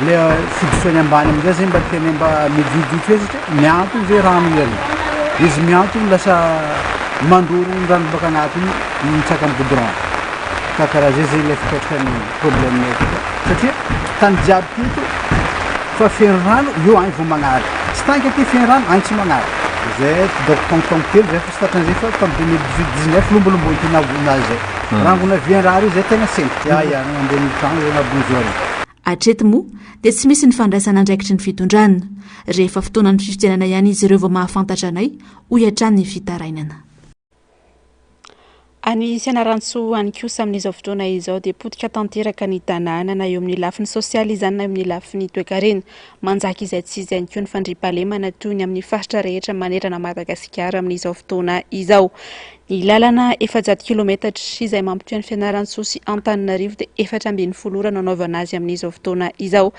Speaker 16: le fidisoany ambany amizay zegny mba tena mba mijojotra hely satria miantogno zay rano igny ary, izy miantogno lasa mandoro ny rano baka agnatiny mitsaka amy goudron, ka karaha zay zegny le fipetrakan'ny problème eto satria tany jiaby teto fa feno rano eo agny vao magnary, tsy tanky aty feno rano agny tsy magnary, zay donc tongotongotro kely zay fa tsy tratran'izay fa tamy 2018 19 lombolomboy ty nahazo zay. Rangona vian-drahary io zay tegna sento. Ya ya, nandeha ny tragno zay nahabozo ary.
Speaker 1: Hatreto moa dia tsy misy ny fandraisana andraikitry ny fitondrana. Rehefa fotoanan'ny fifidianana ihany izy ireo vao mahafantatra anay, hoy hatrany ny fitarainana.
Speaker 2: Any Fianarantsoa any kosa amin'izao fotoana izao dia potika tanteraka ny tanàna na eo amin'ny lafiny sosialy izany na eo amin'ny lafiny toekarena. Manjaka izay tsy izy ihany koa ny fandriampahalemana toy ny amin'ny faritra rehetra manerana Madagasikara amin'izao fotoana izao. Ny lalana 400 kilometatra izay mampitohy an'i Fianarantsoa sy Antananarivo dia 14 ora no anaovana azy amin'izao fotoana izao,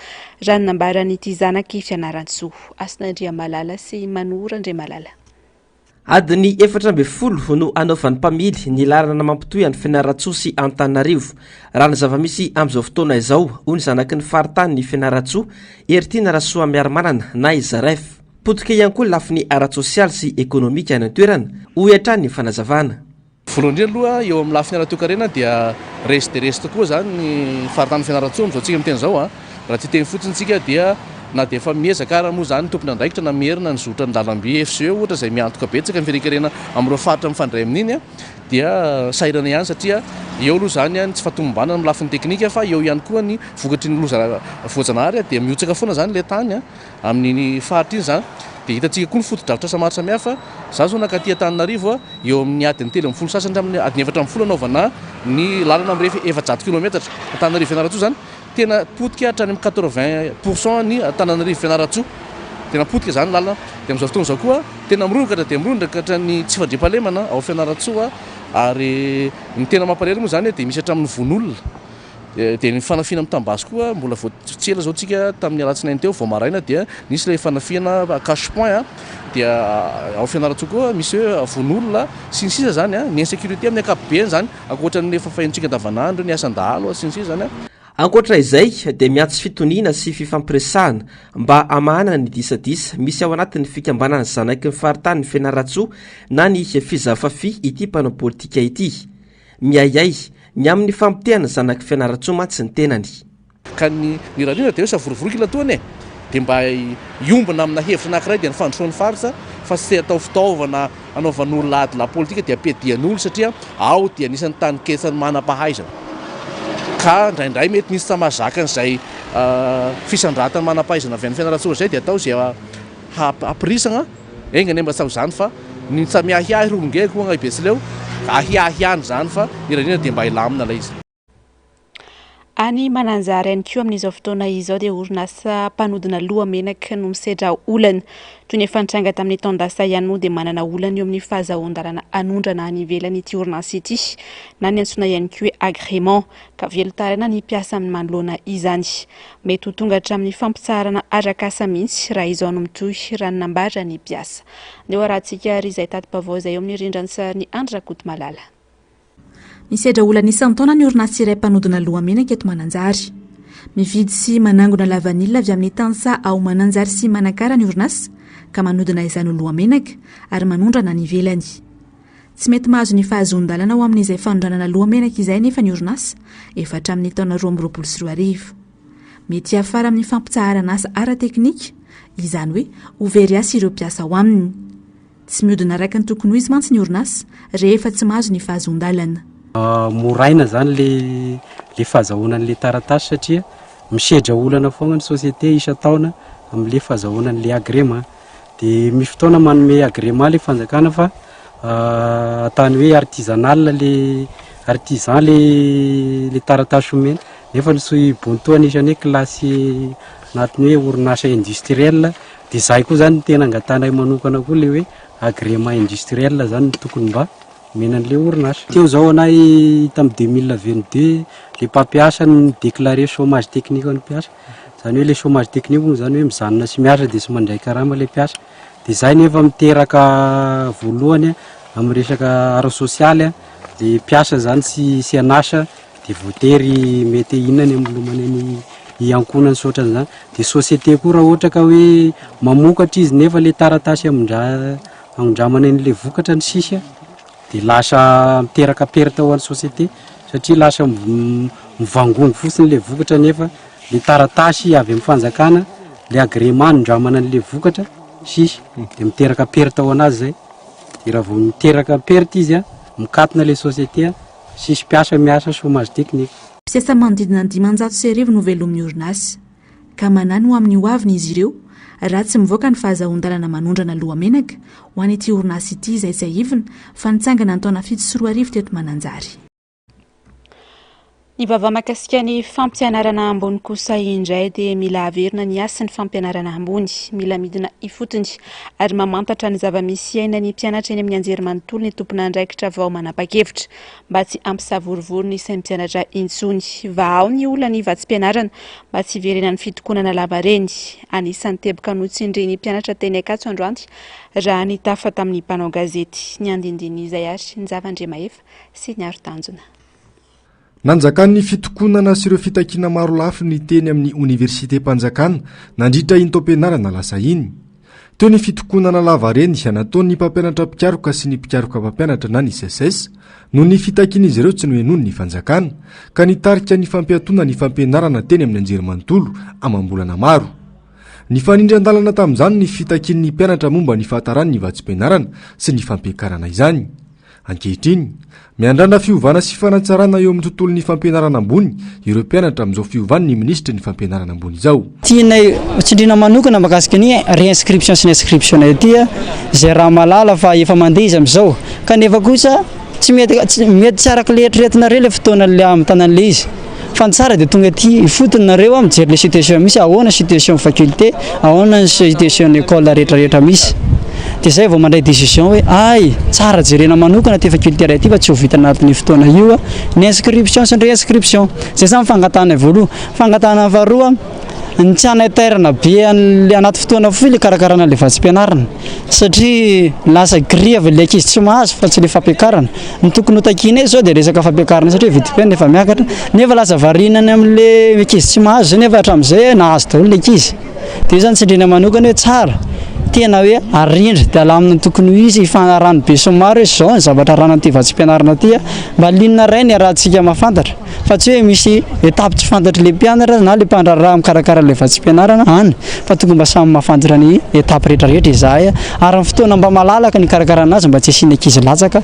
Speaker 2: raha ny nambaran'ity zanak'i Fianarantsoa, Hasina Andriamalala sy Manoa Randriamalala.
Speaker 7: Adiny 14 no hanaovan'ny mpamily ny lalana mampitohy an'i Fianarantsoa sy Antananarivo, raha ny zava-misy amin'izao fotoana izao, hoy ny zanaky ny faritanin'i Fianarantsoa, Heritiana Rasoamiarimanana na i Zaref. Potika ihany koa ny lafiny ara-tsosialy sy ekonomika any an-toerana, hoy hatrany ny fanazavana.
Speaker 8: Voalohany indrindra aloha, eo amin'ny lafiny ara-toekarena dia resy dia resy tokoa izany ny faritanin'i Fianarantsoa amin'izao tsika miteny izao. Raha tsy hiteny fotsiny isika dia na dia efa miezaka ara moa izany ny tompon'andraikitra namerina ny zotran'ny lalamby FCE ohatra izay miantoka betsaka ny firenkarena amin'ireo faritra mifandray amin'iny dia sahirana ihany satria eo aloha izany ny tsy fahatomombanana amin'ny lafiny teknika fa eo ihany koa ny vokatry ny loza voajanahary dia mihotsaka foana izany ilay tany Amin'iny faritra iny izany dia hitantsika koa ny fotodrafitrasa maro samihafa. Izaho izao nankaty Antananarivo, eo amin'ny adiny 13 sasany hatramin'ny adiny 14 anaovana ny lalana mirefy 400 kilometatra. Antananarivo Fianarantsoa izany, tena potika hatrany amin'ny quatre-vingt pour cent ny Antananarivo Fianarantsoa. Tena potika izany ny lalana. Dia amin'izao fotoana izao koa, tena mirongatra dia mirongatra ny tsy fandriampahalemana ao Fianarantsoa ary ny tena mampalahelo moa izany dia misy hatramin'ny vono olona. Dia ny fanafihana mitam-basy koa mbola vao tsy ela izao tsika tamin'ny alatsinainy teo vao maraina dia nisy ilay fanafihana cash point dia ao Fianarantsoa koa misy hoe vono olona sy ny sisa izany ny insécurité amin'ny ankapobeny izany ankoatra ny efa fahenontsika andavanandro ny asan-dahalo sy ny sisa izany.
Speaker 7: Ankoatra izay dia miantso fitoniana sy fifampiresahana mba hamahana ny disadisa misy ao anatin'ny fikambanan'ny zanaky ny faritanin'i Fianarantsoa na ny Fizafafi ity mpanao politika ity. Miahiahy ny amin'ny famotehana zanak'i Fianarantsoa mantsy ny tenany.
Speaker 8: Ka ny nirariana dia hoe savorovoroka ila tohana e! Dia mba hiombona amina hevitra anankiray dia ny fandrosoan'ny faritra fa tsy atao fitaovana hanaovan'olona ady lahy politika dia ampiadian'olo satria ao dia anisan'ny tany ketsan'ny manam-pahaizana ka indraindray mety misy tsy mahazaka an'izay fisandratan'ny manam-pahaizana avy any Fianarantsoa izay dia atao izay hampirisana Enga anie mba tsy ho izany fa ny tsa miahiahy ry olongeko hoy i Betsileo, ahiahy ihany izany fa ny irariana dia mba hilamina ilay izy.
Speaker 2: Any Mananjary ihany koa amin'izao fotoana izao dia orinasa mpanodina lohamenaka no misedra olana. Toy ny efa nitranga tamin'ny taon-dasa ihany moa dia manana olana eo amin'ny fahazahoan-dalana hanondrana any ivelany ity orinasa ity na ny antsoina ihany koa hoe agrément ka velon-taraina ny mpiasa amin'ny manoloana izany. Mety ho tonga hatramin'ny fampitsaharana arak'asa mihitsy raha izao no mitohy, raha ny nambaran'ny mpiasa. Andeha ho arahantsika ary izay tati-baovao izay eo amin'ny rindran-tsarin'i Andry Rakotomalala.
Speaker 1: Misedra olana isan-taona ny orinasa iray mpanodina lohamenaka eto Mananjary. Mividy sy manangona lavanila avy amin'ny tantsaha ao Mananjary sy Manakara ny orinasa ka manodina izany ho lohamenaka ary manondrana any ivelany. Tsy mety mahazo ny fahazoan-dalana ho amin'izay fanondranana lohamenaka izay anefa ny orinasa efa hatramin'ny taona 2022. Mety hiafara amin'ny fampitsaharana asa ara-teknika, izany hoe ho very asa ireo mpiasa ao aminy. Tsy mihodina araka ny tokony ho izy mantsy ny orinasa rehefa tsy mahazo ny fahazoan-dalana.
Speaker 14: Moraina izany le le fahazahoana an'le taratasy satria misedra olana foagna ny société isan-taona amin'le fahazahoana an'le agrément. Dia misy fotoana manome agrément le fanjakana fa atany hoe artisanal le artisan le le taratasy omena nefa ny soy bonto anisan'ny hoe classe anatin'ny hoe orinasa industriel dia zay koa zany tena angatanay manokana koa le hoe agrément industriel zany no tokony mba omena an'le orinasa. Teo zao anay tamin'ny 2022 le mpampiasa no ni-déclarer chômage technique an'ny mpiasa. Zany hoe le chômage technique moa zany hoe mijanona tsy miasa dia tsy mandray karama le mpiasa. Dia zay nefa miteraka voalohany amin'ny resaka ara-sosialy le mpiasa zany tsy tsy an'asa dia voatery mety inona ny hamolomany ny ny ankohonany sy ohatran'izany. Dia société koa raha ohatra ka hoe mamokatra izy nefa le taratasy hamindra hamindramana an'le vokatra ny sisa dia lasa miteraka perte ho an'ny société satria lasa mivangongo fotsiny le vokatra nefa le taratasy avy amin'ny fanjakana le agrément anindramana an'le vokatra sisy dia miteraka perte ho anazy zay dia raha vao miteraka perte izy a mikatona le société a sisy mpiasa miasa chômage technique.
Speaker 1: Mpiasa manodidina ny 1500 no velomin'ny orinasa. ka manahy ny ho amin'ny hoaviny izy ireo raha tsy mivoaka ny fahazahoan-dalana manondrana lohamenaka ho an'ity orinasa ity izay tsiahivina fa nitsangana ny taona 2007 teto Mananjary.
Speaker 2: Ny vaovao mahakasika ny fampianarana ambony kosa indray dia mila averina ny hasin'ny fampianarana ambony. Mila midina ifotony ary mamantatra ny zava-misy iainan'ny mpianatra eny amin'ny anjerimanontolo ny tompon'andraikitra vao manapa-kevitra mba tsy hampisavorovoro ny sain'ny mpianatra intsony. Vahao ny olan'ny vatsim-pianarana mba tsy hiverenan'ny fitokonana lavareny. Anisan'ny teboka notsindrin'ny mpianatra teny Ankatso androany raha nitafa tamin'ny mpanao gazety. Ny andindinin'izay ary ny zava-andriamahefa sy ny aro-tanjona.
Speaker 3: Nanjakan'ny fitokonana sy ireo fitakiana maro lafy ny teny amin'ny oniversitem-panjakana nandritra iny taom-pianarana lasa iny. Teo ny fitokonana lavareny nataon'ny mpampianatra mpikaroka sy ny mpikaroka mpampianatra na ny SECES noho ny fitakian'izy ireo tsy nohenoin'ny fanjakana ka nitarika ny fampiatoana ny fampianarana teny amin'ny anjerimanontolo amam-bolana maro. Nifanindry an-dalana tamin'izany ny fitakian'ny mpianatra momba ny fahataran'ny vatsim-pianarana sy ny fampiakarana izany. Ankehitriny, miandrandra fiovana sy fanatsarana eo amin'ny tontolon'ny fampianarana ambony ireo mpianatra amin'izao fiovan'ny minisitry ny fampianarana ambony izao.
Speaker 17: Tianay tsindriana manokana mahakasika ny réinscription sy ny inscription ity izay raha mahalala fa efa mandeha izy amin'izao kanefa kosa tsy mety mety tsy araka ilay eritreretinareo ilay fotoana ilay hamitana an'ilay izy fa ny tsara dia tonga aty ifotony nareo mijery ilay situation misy ahoana situation faculté ahoana ny situation ny école rehetra rehetra misy dia zay vao mandray décision hoe ay tsara jerena manokana ty faculté iray ty fa tsy ho vita anatin'ny fotoana io ny inscription sy ny réinscription zay zany fangatahana voalohany fangatahana faharoa ny tsy hanaitairana be an'le anaty fotoana fohy le karakarana le vatsim-pianarana satria lasa grevy le ankizy tsy mahazo fa tsy le fampiakarana Ny tokony ho takianay izao dia resaka fampiakarana satria vidim-piainana efa miakatra nefa lasa variana any amin'le ankizy tsy mahazo zay nefa hatramin'izay nahazo daholo ny ankizy. Dia io zany tsindriana manokana hoe tsara tena hoe arindra dia alamina ny tokony ho izy hifanarahan'ny besinimaro hoe izao ny zavatra aranan'ity vatsim-pianarana ity mba ligne iray ny iarahantsika mahafantatra. Fa tsy hoe misy étape tsy fantatry le mpianatra na le mpandraharaha mikarakara ilay vatsim-pianarana any fa tokony mba samy mahafantatra ny étape rehetra rehetra izahay ary ny fotoana mba malalaka ny hikarakarana azy mba tsy hisian'ny ankizy latsaka.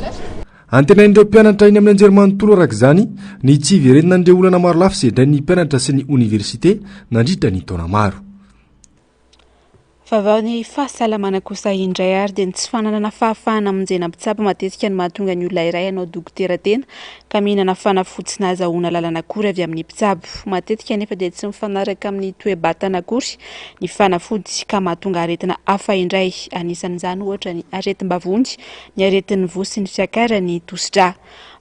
Speaker 3: Antenain'ireo mpianatra eny amin'ny anjerimanontolo araka izany ny tsy hiverenan'ireo olana marolafy sedrain'ny mpianatra sy ny oniversite nandritra ny taona maro.
Speaker 2: Vaovao ny fahasalamana kosa indray ary dia ny tsy fananana fahafahana hamonjena mpitsabo matetika no mahatonga ny olona iray hanao dokotera tena ka mihinana fanafody tsy nahazahoana lalana akory avy amin'ny mpitsabo. Matetika anefa dia tsy mifanaraka amin'ny toe-batana akory ny fanafody ka mahatonga aretina hafa indray, anisan'izany ohatra ny aretim-bavony, ny aretin'ny voa sy ny fiakaran'ny tosidra.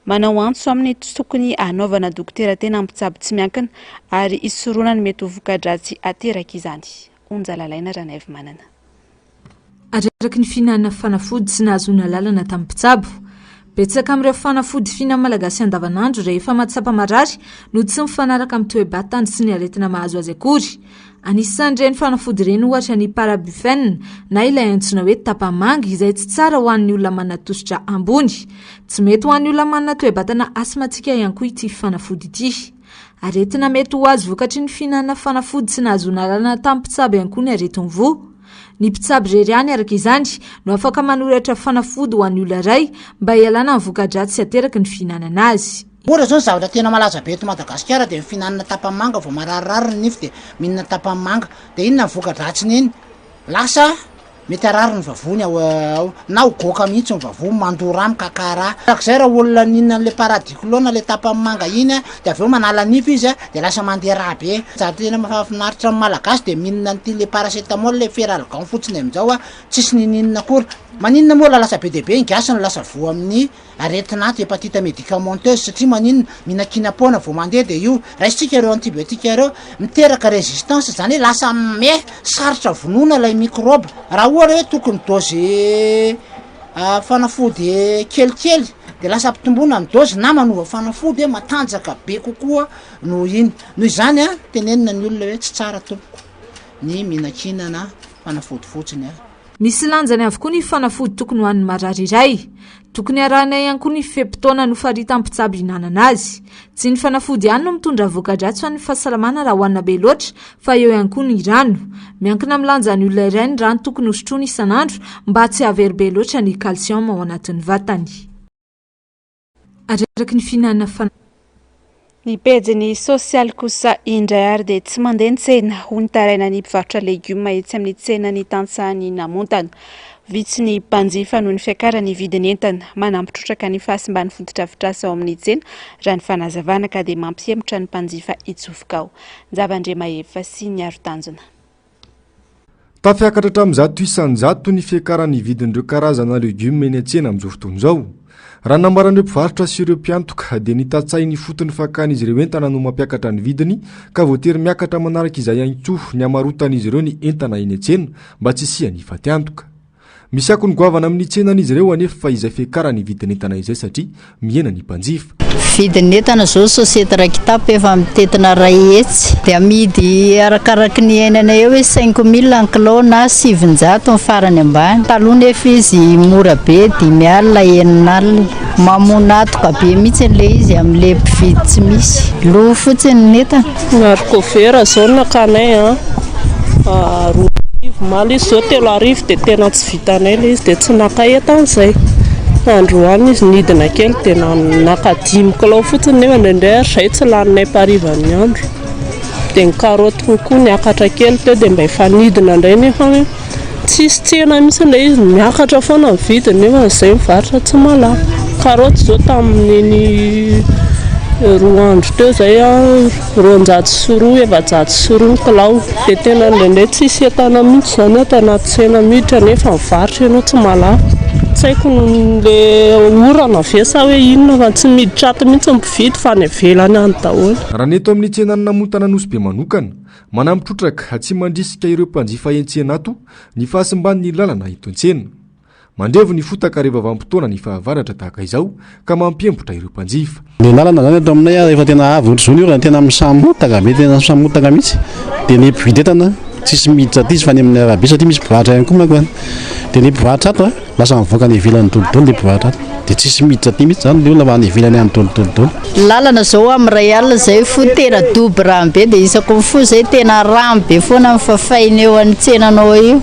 Speaker 2: Manao antso amin'ny tokony hanaovana dokotera tena mpitsabo tsy miankina ary hisorohana ny mety ho voka-dratsy aterak'izany. Onja Lalaina Ranaivomanana.
Speaker 9: Araka ny fihinanana fanafody tsy nahazoana alalana tamin'ny mpitsabo. Betsaka amin'ireo fanafody fihinan'ny Malagasy andavanandro rehefa mahatsapa marary no tsy mifanaraka amin'ny toe-batany sy ny aretina mahazo azy akory. Anisan'ireny fanafody ireny ohatra ny Parabufen na ilay antsoina hoe tapamanga izay tsy tsara ho an'ny olona manana tosidra ambony. Tsy mety ho an'ny olona manana toe-batana asmatika ihany koa ity fanafody ity. Aretina mety ho azo vokatry ny fihinanana fanafody tsy nahazoana alalana tamin'ny mpitsabo ihany koa ny aretin'ny voa. Ny mpitsabo irery ihany araka izany no afaka manoratra fanafody ho an'ny olona iray mba hialana amin'ny voka-dratsy ateraky ny fihinanana azy.
Speaker 18: Ohatra zao ny zavatra tena malaza be eto Madagasikara dia ny fihinanana tapamanga vao mararirary ny nify dia mihinana tapamanga dia inona ny voka-dratsiny iny? Lasa mety harary ny vavony ao ao na ho goaka mihitsy ny vavony, mandoa rà, mikaka rà. Arak'izay raha olona nihinana an'ilay paradiclone ilay tapamanga iny a dia avy eo manala nify izy a dia lasa mandeha rà be. Zavatra tena mahafinaritra ny Malagasy dia mihinana an'ity le paracétamol le feralgan fotsiny amin'izao a tsisy ninininona akory. Maninona moa raha lasa be dia be ny gasy no lasa voa amin'ny Aretina ato, hepatite médicamenteuse, satria maninona? Mihinankinam-poana vao mandeha dia io, raisintsika ireo antibiotiques ireo, miteraka résistance, izany hoe lasa miha sarotra vonoina ilay microbe, raha ohatra hoe tokony dose fanafody kelikely dia lasa ampitomboina ny dose na manova fanafody hoe matanjaka be kokoa noho iny, noho izany an, tenenina ny olona hoe tsy tsara tompoko ny mihinankinana fanafody fotsiny an.
Speaker 9: Misy lanjany avokoa ny fanafody tokony ho an'ny marary iray. Tokony harahina ihany koa ny fe-potoana nofaritan'ny mpitsabo hihinanana azy. Tsy ny fanafody ihany no mitondra voka-dratsy ho an'ny fahasalamana raha hohanina be loatra fa eo ihany koa ny rano. Miankina amin'ny lanjan'ny olona iray ny rano tokony hosotroiny isan'andro mba tsy hahavery be loatra ny calcium ao anatin'ny vatany. Araka ny fihinanana fanafody.
Speaker 2: Ny pejiny sosialy kosa indray ary dia tsy mandeha ny tsena, hoy ny tarainan'ny mpivarotra legioma etsy amin'ny tsenan'ny tantsahan'i Namontana. Vitsy ny mpanjifa noho ny fiakaran'ny vidin'entana. Manampy trotraka ny fahasimban'ny fotodrafitrasa ao amin'ny tsena, raha ny fanazavana, ka dia mampihemotra ny mpanjifa hitsofoka ao. Njava Andriamahefa sy Niaro Tanjona.
Speaker 3: Tafiakatra hatramin'ny 100% ny fiakaran'ny vidin'ireo karazana legioma eny an-tsena amin'izao fotoana izao. Raha ny nambaran'ireo mpivarotra sy ireo mpiantoka dia ny tantsaha eny ifotony fakan'izy ireo entana no mampiakatra ny vidiny ka voatery miakatra manaraka izay ihany koa ny hamarotan'izy ireo ny entana eny an-tsena mba tsy hisian'ny fatiantoka. Misy akony goavana amin'ny tsenan'izy ireo anefa izay fiakaran'ny vidin'entana izay satria mihena ny mpanjifa.
Speaker 19: Vidin'entana izao société Rakitap efa mitentina 100 dia amidy arakaraky ny iainana eo hoe cinq mille ny kilao na 900 ny farany ambany. Taloha nefa izy mora be 5 alina 6 alina. Mamonatoka be mihitsy ilay izy amin'ilay mpividy tsy misy. Lo fotsiny ny entana.
Speaker 20: Ny haricot vert izao no nakanay an, 2000 omaly izy izao 3000 dia tena tsy vitanay ilay izy dia tsy naka entana izay. Androany izy nidina kely dia naka dimy kilao fotsiny nefa indraindray ary izay tsy laninay mpaharivan'ny andro. Dia ny karaoty koa niakatra kely teo dia mba efa nidina indray nefa Tsisy tsena mihitsy ilay izy, miakatra foana ny vidiny nefa izay mivarotra tsy mahalafo. Karaoty izao tamin'iny roa andro teo izay 200, 400 ny kilao. Dia tena indraindray tsisy entana mihitsy izany ato anaty tsena miditra nefa mivarotra ianao tsy mahalafo. Tsy haiko ilay orana ve sa hoe inona fa tsy miditra ato mihitsy ny mpividy fa any ivelany any daholo.
Speaker 3: Raha ny eto amin'ny tsenan'i Namontana Anosibe manokana, Manampy trotraka tsy mandrisika ireo mpanjifa eny-tsena ato ny fahasimban'ny lalana eto an-tsena. Mandrevo ny fotaka rehefa vanim-potoana ny fahavaratra tahaka izao ka mampiembotra ireo mpanjifa.
Speaker 8: Ny lalana zany eto aminay rehefa tena avy ohatr'izao ny orana tena misamotaka be, tena misamotaka mihitsy. Dia ny mpividy entana tsisy miditra aty izy fa any amin'ny arabe satria misy mpivarotra ihany koa manko any. Dia ny mpivarotra ato Lasa mivoaka any ivelany dolidoly le mpivarotra ato. Dia tsisy miditra aty mihitsy zany le olona fa any ivelany any dolidoly dolo.
Speaker 19: Lalana zao am ray alina zay fo tena dobo rano be dia isako mifoha zay tena rano be foana mifafaina eo any tsenanao io.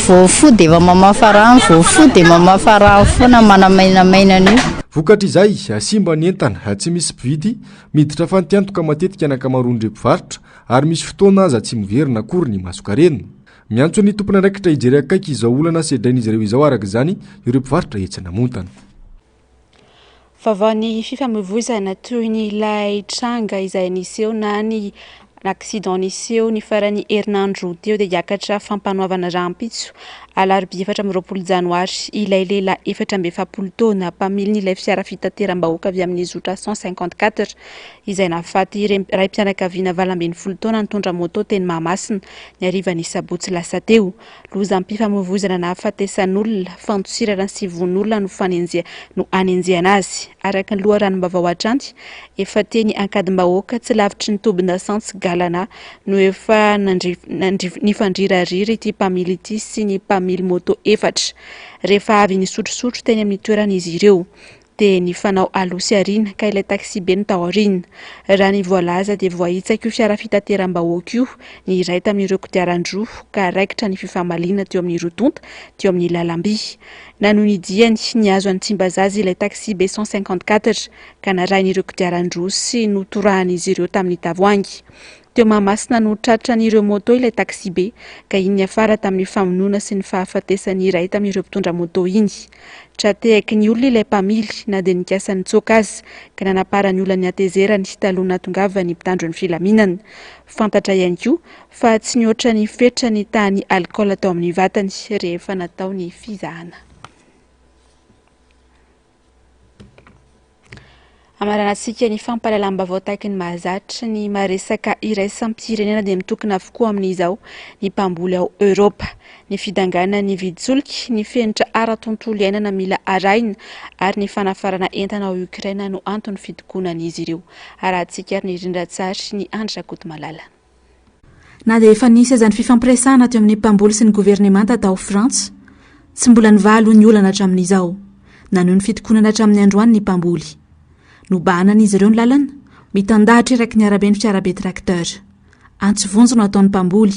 Speaker 19: Vao mifoha dia efa mamafa rano, vao mifoha dia mamafa rano foana manamainamaina an'io.
Speaker 3: Vokatr'izay, simba ny entana, tsy misy mpividy, miditra fantiantoka matetika ny ankamaroan'ireo mpivarotra ary misy fotoana aza tsy miverina akory ny masonkarena. Miantso ny tompon'andraikitra hijery akaiky izao olana sedrain'izy ireo izao araka izany ireo mpivarotra etsy Namontana.
Speaker 2: Vaovaon'ny fifamoivoizana toy ny ilay tranga izay niseho na ny accident niseho ny faran'ny herinandro teo dia hiakatra fampanoavana rahampitso alarobia 24 janoary ilay lehilahy 44 taona mpamilin'ilay fiara fitateram-bahoaka avy amin'ny zotra 154 izay nahafaty raim-pianakaviana 18 taona nitondra moto teny Mahamasina ny harivan'ny sabotsy lasa teo. Lozam-pifamoivoizana nahafatesan'olona, fandosirana sy vono olona no fanenjeha no anenjehana azy. Araka ny loharanom-baovao hatrany, efa teny Ankadimbahoaka, tsy lavitry ny tobin-dasantsy Galana no efa nifandrirariry ity mpamily ity sy ny mpamily moto efatra, rehefa avy nisotrosotro teny amin'ny toerana izy ireo. dia nifanao aloha sy aoriana ka ilay taxi-be no tao aoriana. Raha ny voalaza dia voahitsak'io fiara fitateram-bahoaka io ny iray tamin'ireo kodiaran-droa ka raikitra ny fifamaliana teo amin'ny roa tonta teo amin'ny lalamby. Nanohy ny diany nihazo an'i Tsimbazaza ilay taxi-be 154 ka narahin'ireo kodiaran-droa sy notorahan'izy ireo tamin'ny tavoahangy. Teo Mahamasina no tratran'ireo moto ilay taxi-be ka iny niafara tamin'ny famonoana sy ny fahafatesan'ny iray tamin'ireo mpitondra moto iny. Tra-tehaky ny olona ilay mpamily na dia nikasa nitsoaka aza ka nanaparan'ny olona ny hatezerany taloha nahatongavan'ny mpitandro ny filaminana. Fantatra ihany koa fa tsy nihoatra ny fetra ny tahan'ny alikaola tao amin'ny vatany rehefa natao ny fizahana. Amaranantsika ny fampahalalam-baovao tahaky ny mahazatra, ny maresaka iraisam-pirenena dia mitokona avokoa amin'izao ny mpamboly ao Eoropa. Ny fidanganan'ny vidin-tsolika, ny fenitra ara-tontolo iainana mila arahina ary ny fanafarana entana ao Ukraine no anton'ny fitokonan'izy ireo. Arahantsika ary ny rindran-tsary ny Andry Rakotomalala.
Speaker 1: Na dia efa nisy aza ny fifampiresahana teo amin'ny mpamboly sy ny governemanta tao Frantsa, tsy mbola nivaha aloha ny olana hatramin'izao. Nanohy ny fitokonana hatramin'ny androany ny mpamboly. Nobahanan'izy ireo ny lalana, mitandahatra eraky ny arabe ny fiarabe tracteur. Antso vonjy no ataon'ny mpamboly.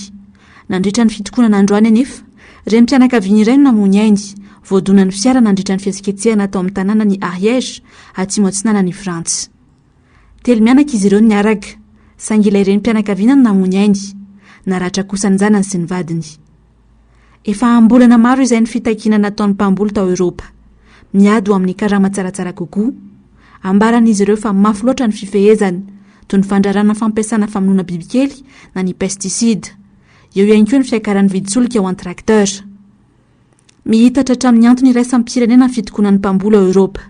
Speaker 1: Nandritra ny fitokonana androany anefa, renim-pianakaviana iray no namoy ny ainy, voadonan'ny fiara nandritra ny fihetsiketsehana tao amin'ny tanànan'i Ariège, atsimo atsinanan'i Frantsa. Telo mianaka izy ireo niaraka, saingy ilay renim-pianakaviana no namoy ny ainy. Naratra kosa ny zanany sy ny vadiny. Efa am-bolana maro izay ny fitakiana nataon'ny mpamboly tao Eoropa. Miady ho amin'ny karama tsaratsara kokoa. Ambaran'izy ireo fa mafy loatra ny fifehezana, toy ny fandrarana fampiasana famonoana bibikely na ny pesticide. Eo ihany koa ny fiakaran'ny vidin-tsolika ho an'ny tracteur. Mihitatra hatramin'ny antony iraisam-pirenena ny fitokonan'ny mpamboly ao Eoropa.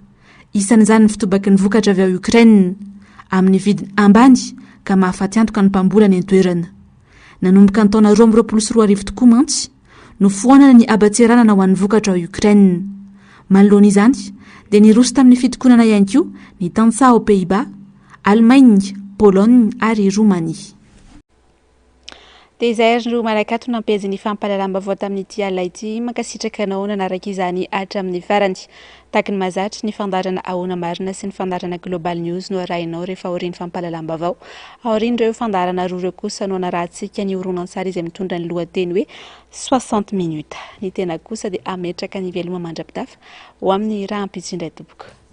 Speaker 1: Isan'izany ny fitobaky ny vokatra avy ao Ukraine, amin'ny vidiny ambany ka mahafaty antoka ny mpamboly any an-toerana. Nanomboka ny taona 2022 tokoa mantsy, nofoanana ny haban-tseranana ho an'ny vokatra ao Ukraine. Manoloana izany, dia niroso tamin'ny fitokonana ihany koa ny tantsaha ao Pays-Bas, Allemagne, Pologne ary Roumanie.
Speaker 2: Dia izay ary no manakatona ny pejin'ny fampahalalam-baovao tamin'ity alina ity. Mankasitraka anao nanaraka izany hatramin'ny farany. Tahaka ny mahazatra, ny fandaharana Ahoana Marina sy ny fandaharana Global News no arahinao rehefa aorian'ny fampahalalam-baovao. Aorian'ireo fandaharana roa ireo kosa no hanarahantsika ny horonantsary izay mitondra ny lohateny hoe 60 minutes. Ny tena kosa dia hametraka ny veloma mandra-pitafa ho amin'ny rahampitso indray tompoko.